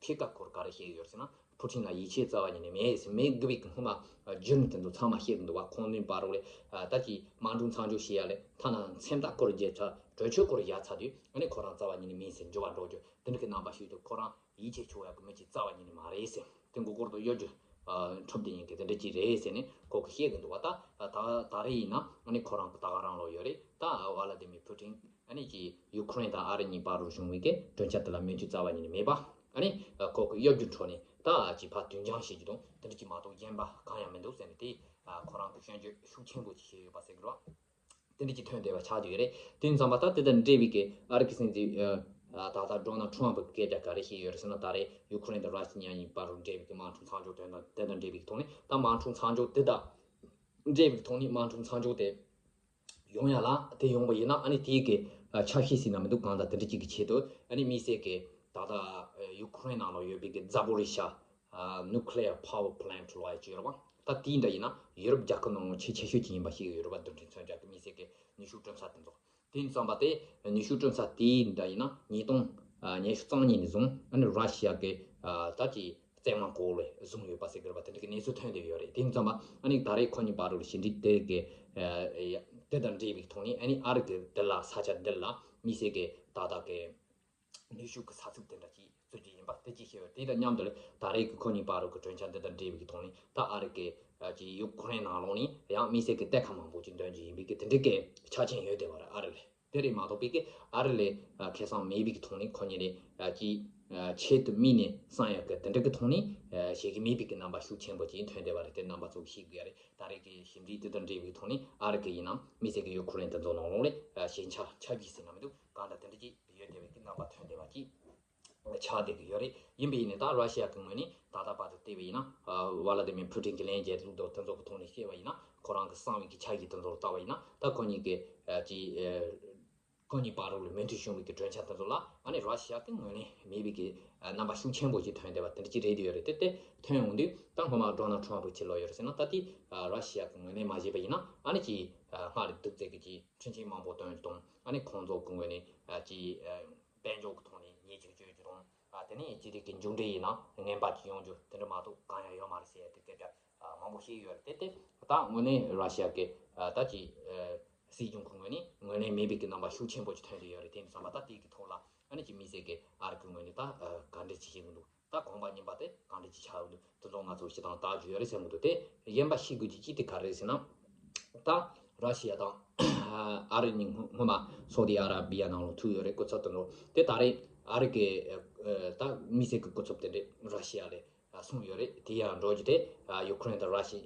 ཐད་ཀར་ཁོར་ག་རེ་བཤད་ཀྱི་ཡོད་ཟེར་ན། ཕུ་ཏིན་ལ་ཡིད་ཆེས་རྩ་བ་ཉིད་ནས་མེད་ཟེར། མེད་དགོས་པའི་གི་སྔོན་མ་བརྒྱུད་རིམ་དེ་ཚོ་ཚང་མ་བཤད་ཀྱི་འདུག་བ། ཁོང་གཉིས་བར་རུ་ལས་ད་ཅིག་དམག་འཁྲུག་མཚམས་འཇོག་བྱེད་ཡག་ལས་ཐ་ན་མཚན་རྟགས་སྐོར་བརྗེས་ཚར། གྲོས་ཆོད་སྐོར་བཞག་ཚར་དུས་ཨ་ནི་ཁོ་རང་རྩ་བ་ཉིད་ནས་མེད་ཟེར་འགྱུར་བ་འགྲོ་རྒྱུ་དེ་འདྲ་གི་རྣམ་པ་ཞིག་འདུག་ཁོ་རང་ཡིད་ཆེས་བྱེད་ཡག་གི་མི་ཅིག་རྩ་བ་ཉིད་ནས་མ་རེད་ཟེར། དེ་མགོ་སྐོར་དང་གཡོ་སྒྱུ་འཕྲོག་བསྡད་མཁན་གྱི་དེ་འདྲ་ཅིག་རེད་ཟེར་ནས་ཁོ་གིས་བཤད་ཀྱི་འདུག་བ། ད་ད་ད་རེས་ཡིན་ན་ཨ་ནི་ཁོ་རང་གི་ད་ག་རང་ལོག་ཡོད་རེད། ད་ཝ་ལ་ཏི་མིར་ཕུ་ཏིན་ཨ་ནི་ཅིག་ཡུ་ཁུ་རེན་དང་ཨ་རི་གཉིས་བར་རུ་བྱུང་བའི་གི་གྲོས་འཆར་དེ་ལ་མོས་མཐུན་རྩ་བ་ཉིད་ནས་མེད་པ། ཨ་ནི་ཁོ་གིས་གཡོ་སྒྱུ་འཕྲོག་ནས་ད་ཅིག་ཕར་དུས་འགྱངས་བྱེད་རྒྱུ་དང་དེ་འདྲ་ཅིག་མ་གཏོགས་གཞན་པ་གང་ཡང་མི་འདུག་ཟེར་ནས། དེ་ཁོ་རང་གིས་སྐྱོན་བརྗོད་ཤུགས་ཆེན་པོ་ཅིག་བྱས་ཡོད་པ་ཟེར་གི་རེད་བ། དེ་འདྲ་ཅིག་ཐོན་བསྡད་པ་ཆགས་བསྡད་ཡོད་རེད། དེ་ཙམ་པ་ད་དེ་དང་འབྲེལ་བའི་གི་ཨ་རི་གི་སྲིད་འཛིན་ད་ལྟ་ཌོ་ནལ་ཊམ་ཕ་གི་སྐད་ཆ་ག་རེ་བཤད་ཡོད་རེད་ཟེར་ན། ད་རེས་ཡུ་ཁུ་རེན་དང་ར་ཤི་ཡ་གཉིས་བར་རུ་འབྲེལ་བའི་གི་དམག་འཁྲུག་མཚམས་འཇོག་དོན་དང་དེ་དང་འབྲེལ་བའི་གི་ཐོག་ནས། ད་དམག་འཁྲུག་མཚམས་འཇོག་དེ་དང་འབྲེལ་བའི་གི་ཐོག་ནས་དམག་འཁྲུག་མཚམས་འཇོག་དེ་ཡོང་ཡ་ལ་དེ་ཡོང་བ་ཡིན་ན་ཨ་ནི་དེའི་གི་ཆ་ཤས་ཟེར་ན་མི་འདུག་གང་ལྟར་དེ་འདྲ་ཅིག་གི་ཆེད་དུ་ཨ་ནི་དམིགས་བསལ་གི་ད་ལྟ་ཡུ་ཁུ་རེན་ནང་ལ་ཡོད་པའི་གི་ཛ་པོ་རི་ཤ་ནུ་ཁི་ལི་ཡར་པ་ཝར་པ་ལན་ཊི་ལབ་ཡ་ཅིག་ཡོད་རེད་བ། ད་དེའི་འདྲ་ཡིན་ན་ཡུ་རོབ་རྒྱལ་ཁབ་ནང་ལ་ཆེས་ཆེ་ཤོས་ཅིག་ཡིན་པ་ཤེས་ཀྱི་ཡོད་རེད་བ། རྡུལ་ཕྲན་མཚོན་ཆ་གི་དམིགས་བསལ་གི་ནུས་ཤུགས་སྤྲོད་ས་དེ་ཚོ། དེ་ཡིན་ཙམ་པ་དེ་ནུས་ཤུགས་སྤྲོད་ས་དེའི་འདྲ་ཡིན་ན་ཉིས་སྟོང་ཉི་ཤུ་རྩ་གཉིས་ནས་བཟུང་ཨ་ནི་ར་ཤི་ཡ་གི་ད་ཅིག་བཙན་དབང་གོ་ལ་བཟུང་ཡོད་པ་ཟེར་གི་རེད་བ། དེ་འདྲ་གི་གནས་ཚུལ་ཐོན་བསྡད་ཡོད་རེད། དེ་ཡིན་ཙམ་པ་ཨ་ནི་ད་རེས་ཁོ་གཉིས་བར་དུ་ཞི་འགྲིག་དེ་གི་དེ་དང་འབྲེལ་བའི་ཐོག་ནས་ཨ་ནི་ཨ་རི་གི་འདི་ལ་ས་ཆ་འདི་ལ་དམིགས་བསལ་གི་ད་ལྟ་གི་ནུས་ཤུགས་ཀྱི་ས་ཚིགས་དེ་འདྲ་ཅིག་བཙུགས་རྒྱུ་ཡིན་པ་དེ་ཅིག་བཤད་ཡོད། དེ་དང་མཉམ་དུ་ད་རེས་ཀྱི་ཁོ་གཉིས་བར་དུ་གི་གྲོས་འཆར་འདི་དང་འབྲེལ་བའི་གི་ཐོག་ནས་ད་ཨ་རི་གི་ཅིག་ཡུ་ཁུ་རེན་ནང་ལོགས་ནས་ཡང་དམིགས་བསལ་གྱི་གཏེར་ཁ་མང་པོ་ཅིག་འདོན་རྒྱུ་ཡིན་པའི་གི་དེ་འདྲའི་གི་ཆ་རྐྱེན་ཡོད་བསྡད་པ་རེད། ཨ་རི་ལ་དེ་རེད་མ་གཏོགས་པའི་གི་ཨ་རི་ལ་ཁེ་བཟང་མེད་པའི་གི་ཐོག་ནས་ཁོ་གཉིས་ལ་ཅིག་ཆེད་དུ་དམིགས་ནས་བསམ་ཡག་གི་དེ་འདྲ་གི་ཐོག་ནས་བྱེད་ཀྱི་མེད་པའི་གི་རྣམ་པ་ཤུགས་ཆེན་པོ་ཅིག་ཐོན་བསྡད་པ་རེད། དེ་རྣམ་པ་ཚོ་ཤེས་དགོས་ཡ་རེད། ད་རེས་ཀྱི་ཞི་འགྲིག་དེ་དང་འབྲེལ་བའི་ཐོག་ནས་ཨ་རི་གི་ཡིན་ནམ་དམིགས་བསལ་གྱི་ཡུ་ཁུ་རེན་དེ་ཚོ་ནང་ལོགས་ལ་ཞན་ཆ་ཆ་བཞི་ཟེར་ན་མི་འདུག་གང་ལྟར་དེ་འདྲ་ཅིག་ཡོད་བསྡད་པའི་གི་རྣམ་པ་ཐོན་བསྡད་པ་ཅིག་ཆགས་བསྡད་ཀྱི་ཡོད་རེད། ཡིན་པ་ཡིན་ནའི་ད་ར་ཤི་ཡ་གི་ངོས་ནས་ད་ལྟ་བར་དུ་བལྟས་པ་ཡིན་ན་ཝ་ལ་ཏི་མིར་ཕུ་ཏིན་གྱི་ལན་རྒྱག་ལུགས་དང་དེ་ཚོ་གི་ཐོག་ནས་བཤད་པ་ཡིན་ན་ཁོ་རང་གི་གསང་བའི་གི་ཆ་ཤས་དེ་ཚོར་བལྟ་བ་ཡིན་ན་ད་ཁོ་གཉིས་ཀྱི་ཅིག་ ཁོ་གཉིས་བར་ལ་མོས་མཐུན་བྱུང་བའི་གི་གྲོས་འཆར་དེ་ཚོ་ལ་ཨ་ནི་ར་ཤི་ཡ་གི་ངོས་ནས་མེད་པའི་གི་རྣམ་པ་ཤུགས་ཆེན་པོ་ཞིག་ཐོན་བསྡད་པ་དེ་འདྲ་ཅིག་རེད་དེ་ཡོད་རེད། དེ་དེ་ཐོན་ཡོང་དུས་ད་སྔོན་མ་ཌོ་ནལ་ཊམ་ཕུ་ཅིག་ལོག་ཡོད་རེད་ཟེར་ན། ད་དེ་ར་ཤི་ཡ་གི་ངོས་ནས་མ་བྱས་པ་ཡིན་ན་ཨ་ནི་ཅིག་སྔར་སྡུག་རྩེད་ཀྱི་ཅིག་འཕྲིན་ཆེན་མང་པོ་བཏོན་དང་ཨ་ནི་ཁོང་ཚོ་གི་ངོས་ནས་ཅིག་དཔལ་འབྱོར་གྱི་ཐོག་ནས་ཉེས་ཆད་གཅོད་རྒྱུ་དང་དེ་ནས་ཅི་རིགས་ཀྱི་མཇུག་འབྲས་ཡིན་ན་ངན་པ་ཅིག་ཡོང་རྒྱུ་དེ་འདྲ་མ་གཏོགས་གང་ཡང་ཡོད་མ་རེད་ཟེར་ཡ་དེ་སྐད་ཆ་མང་པོ་བཤད་ཡོད་རེད། དེ་དེ་ད་དངོས་གནས་ར་ཤི་ཡ་གི་ད་ཅིག་སྲིད་གཞུང་གི་ངོས་ནས་ངོས་ལེན་མེད་པའི་གི་རྣམ་པ་ཤུགས་ཆེན་པོ་ཅིག་ཐོན་བསྡད་ཡོད་རེད། དེ་ཡིན་ཙང་མ་ད་དེ་གི་ཐོག་ལ་ཨ་ནི་ཅིག་དམིགས་བསལ་གི་ཨ་རི་གི་ངོས་ནས་ད་ག་འདྲ་ཅིག་བྱེད་གི་འདུག་ད་གོམ་པ་རྙིང་པ་དེ་ག་འདྲ་ཅིག་ཆགས་ཡོད་འདུག་དེ་ཚོ་ང་ཚོ་ཞེ་དྲག་བལྟ་རྒྱུ་ཡོད་རེད་བསམ་གི་འདུག་དེ་གཞན་པ་ཤེས་དགོས་རྒྱུ་ཅིག་དེ་ག་རེ་རེད་ཟེར་ན། ད་ར་ཤི་ཡ་དང་ཨ་རི་གཉིས་སྔོན་མ་སོ་ཏི་ཨ་ར་བི་ཡ་ནང་ལ་ཐུག་ཡོད་རེད། སྐུ་ཚབ་དེ་ཚོ་དེ་ད་རེས་ཨ་རི་གི་ད་དམིགས་བསལ་གི་སྐུ་ཚབ་དེ་འདྲས་ར་ཤི་ཡ་ལ་སོང་ཡོད་རེད། དེ་ཡང་འགྲོ་རྒྱུ་དེ་ཡུ་ཁུ་རེན་དང་ར་ཤི་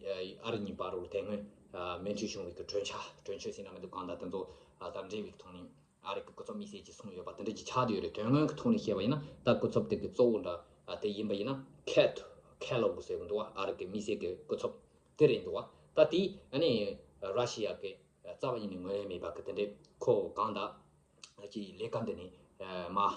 ཨ་རི་གཉིས་བར་ལ་དེ་སྔོན་མོས་མཐུན་བྱུང་བའི་གི་གྲོས་འཆར་གྲོས་ཆོད་ཟེར་ན་མི་འདུག་གང་ལྟར་དེ་ཚོ་ད་འབྲེལ་བའི་ཐོག་ནས་ཨ་རི་གི་སྐུ་ཚབ་དམིགས་བསལ་གྱིས་སོང་ཡོད་པ་དེ་འདྲ་ཅིག་ཆགས་བསྡད་ཡོད་རེད། དོན་དངོས་ཀྱི་ཐོག་ནས་བཤད་པ་ཡིན་ན་ད་སྐུ་ཚབ་དེ་གི་གཙོ་བོ་འདྲ་དེ་ཡིན་པ་ཡིན་ན་ཁེ་ཐི་ཁེ་ལོག་ཟེར་གི་འདུག་བ། ཨ་རི་གི་དམིགས་བསལ་གྱི་སྐུ་ཚབ་དེ་རེད་འདུག་བ། ད་དེ་ཨ་ནི་ར་ཤི་ཡ་གི་རྩ་བ་ཉིད་ནས་ངོས་ལེན་མེད་པ་གི་དེ་འདྲས་ཁོ་གང་ལྟར་ཀྱི་ལས་ཀ་འདི་ནས་མ་གནས་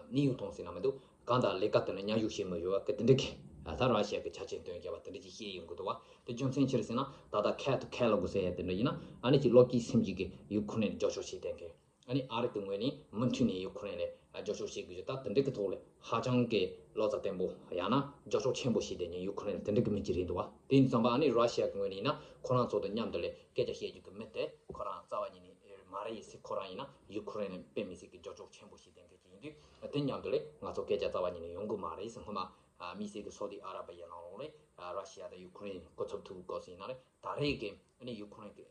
དབྱུང་གཏོང་ཟེར་ན་མི་འདུག་གང་ལྟར་ལས་ཀ་དེ་ནས་མཉམ་ཞུགས་བྱེད་མི་ཡོད་བ་གི་དེ་འདྲས་གི་ད་ར་ཤི་ཡ་གི་ཆ་རྐྱེན་བཏོན་རྒྱབ་པ་དེ་འདྲས་ཀྱི་བཤད་ཡོང་གི་འདུག་བ། དེ་རྒྱུ་མཚན་ཅི་རེད་ཟེར་ན་ད་ལྟ་ཁེ་ཐི་ཁེ་ལོག་ཟེར་ཡ་དེ་འདྲ་ཡིན་ན་ཨ་ནི་ཀྱི་བློ་སྐྱེད་སེམས་ཀྱི་གི་ཡུ་ཁུ་རེན་རྒྱབ་སྐྱོར་བྱེད་བསྡད་མཁན། ཨ་ནི་ཨ་རི་གི་ངོས་ནས་མུ་མཐུད་ནས་ཡུ་ཁུ་རེན་ལ་རྒྱབ་སྐྱོར་བྱེད་དགོས་རྒྱུ་ད་དེ་འདྲ་གི་ཐོག་ལ་ཧ་ཅང་གི་བློ་རྩ་བརྟན་པོ་ཡང་ན་རྒྱབ་སྐྱོར་ཆེན་པོ་བྱེད་བསྡད་མཁན་ཡུ་ཁུ་རེན་དེ་འདྲ་གི་མི་ཅིག་རེད་འདུག་བ། དེ་ཡིན་ཙང་པ་ཨ་ནི་ར་ཤི་ཡ་གི་ངོས་ནས་ཡིན་ན་ཁོ་རང་ཚོ་དང་མཉམ་དུ་ལ་སྐད་ཆ་བཤད་རྒྱུ་གི་མི་དེ་ཁོ་རང་རྩ་བ་ཉིད་ནས་མ་རེད་ཟེར། ཁོ་རང་ཡིན་ན་ཡུ་ཁུ་རེན་ལ་དཔེ་མི་སྲིད་གི་རྒྱབ་སྐྱོར་ཆེན་པོ་བྱེད་བསྡད་མཁན་ཅིག་ཡིན་དུས་དེ་མཉམ་དུ་ལ་ང་ཚོ་སྐད་ཆ་རྩ་བ་ཉིད་ནས་ཡོང་གི་མ་རེད་ཟེར། སྔོན་མ་དམིགས་བསལ་གི་སོ་ཏི་ཨ་ར་བི་ཡ་ནང་ལོགས་ལ་ར་ཤི་ཡ་དང་ཡུ་ཁུ་རེན་སྐུ་ཚབ་ཐུག་སྐབས་སུ་ཡིན་ན་རེད། ད་རེས་ཀྱི་ཨ་ནི་ཡུ་ཁུ་རེན་གི་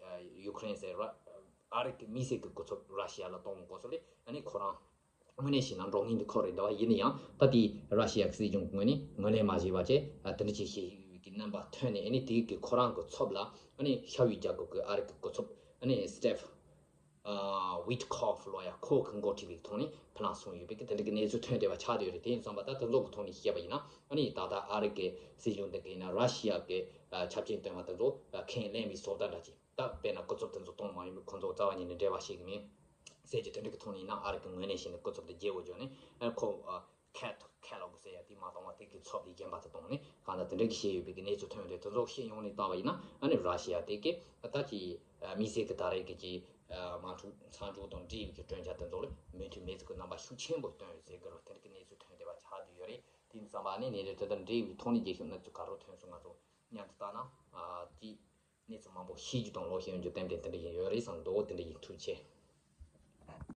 ཡུ་ཁུ་རེན་ཟེར་ར་ཨ་རི་གི་དམིགས་བསལ་གྱི་སྐུ་ཚབ་ར་ཤི་ཡ་ལ་གཏོང་དགོས་སོ་ལེ། ཨ་ནི་ཁོ་རང་དངོས་གནས་བྱས་ན་འགྲོ་ངེས་འདུག་ཁོ་རེད་འདུག་བ། ཡིན་ན་ཡང་ད་ལྟའི་ར་ཤི་ཡ་གི་སྲིད་གཞུང་གི་ངོས་ནས་ངོས་ལེན་མ་བྱས་པ་བཅས་དེ་འདྲ་ཅིག་བྱེད་ཀྱི་རྣམ་པ་ཐོན་ནས། ཨ་ནི་དེ་གི་ཁོ་རང་གི་ཚབ་ལ་ཨ་ནི་ཤར་ཡུལ་རྒྱལ་ཁབ་ཀྱི་ཨ་རི་གི་སྐུ་ཚབ་ཨ་ནི་སི་ཏེབ་ཝིཊ་ཁོབ་ལོ་ཡ་ཁོ་གི་འགོ་ཁྲིད་པའི་ཐོག་ནས་ཕི་ལང་སོང་ཡོད་པའི་གི་དེ་འདྲ་གི་གནས་ཚུལ་ཐོན་བསྡད་པ་ཆགས་བསྡད་ཡོད་རེད། དེ་ཡིན་ཙང་པ་ད་དེ་ཚོ་གི་ཐོག་ནས་བཤད་པ་ཡིན་ན་ཨ་ནི་ད་ལྟ་ཨ་རི་གི་སྲིད་གཞུང་དེ་གི་ཡིན་ན་ར་ཤི་ཡ་གི་ཆབ་ཆེན་བསྟན་པ་དེ་ཚོ་ཁས་ལེན་པའི་བཟོ་ལྟ་འདྲ་ཅིག་ད་དཔེར་ན་སྐུ་ཚབ་དེ་ཚོ་གཏོང་མ་ཡོང་བའི་ཁོ་ཚོ་རྩ་བ་ཉིད་ནས་འབྲེལ་བ་བྱེད་ཀྱི་མེད་ཟེར་གྱི་དེ་འདྲ་གི་ཐོག་ནས་ཡིན་ན་ཨ་རི་གི་ངོས་ནས་བྱས་ནས་སྐུ་ཚབ་དེ་བརྗེ་བོ་བརྗོད་ནས་ཨ་ཁོ་ཁེ་ཐི་ཁེ་ལོག་ཟེར་ཡ་དེ་མ་གཏོང་བ་དེ་གི་ཚབ་ལས་རྒན་པ་དེ་གཏོང་ནས་གང་ལྟར་དེ་འདྲ་གི་བཤད་ཡོད་པའི་གི་གནས་ཚུལ་ཐོན་ཡོད་རེད། དེ་ཚོ་བཤད་ཡོང་ནས་བལྟས་པ་ཡིན་ན་ཨ་ནི་ར་ཤི་ཡ་དེ་གི་ད་ཀྱི་དམིགས་བསལ་གི་ད་རེས་གི་ཀྱི་དམག་འཁྲུག་མཚམས་འཇོག་དང་འབྲེལ་བའི་གི་གྲོས་འཆར་དེ་ཚོ་ལ་མོས་མཐུན་མེད་ཚུལ་གི་རྣམ་པ་ཤུགས་ཆེན་པོ་བཏོན་ཡོད་ཟེར་གི་རེད། དེ་འདྲ་གི་གནས་ཚུལ་ཐོན་བསྡད་པ་ཆགས་བསྡད་ཡོད་རེད། དེ་ཡིན་ཙང་པ་ཨ་ནི་གནས་ཚུལ་དེ་དང་འབྲེལ་བའི་ཐོག་ནས་རྒྱལ་ཤོས་གནས་ཚུལ་ག་རེ་ཐོན་སོང་ང་ཚོ་མཉམ་དུ་བལྟས་ན་ཀྱི་གནས་ཚུལ་མང་པོ་ཤེས་རྒྱུ་དང་ལོག་ཤེས་ཡོང་རྒྱུ་ཏན་ཏན་དེ་འདྲ་ཡིན་ཡོད་རེད་བསམ་འདུག་དེ་འདྲ་ཡིན། ཐུགས་རྗེ་ཆེ།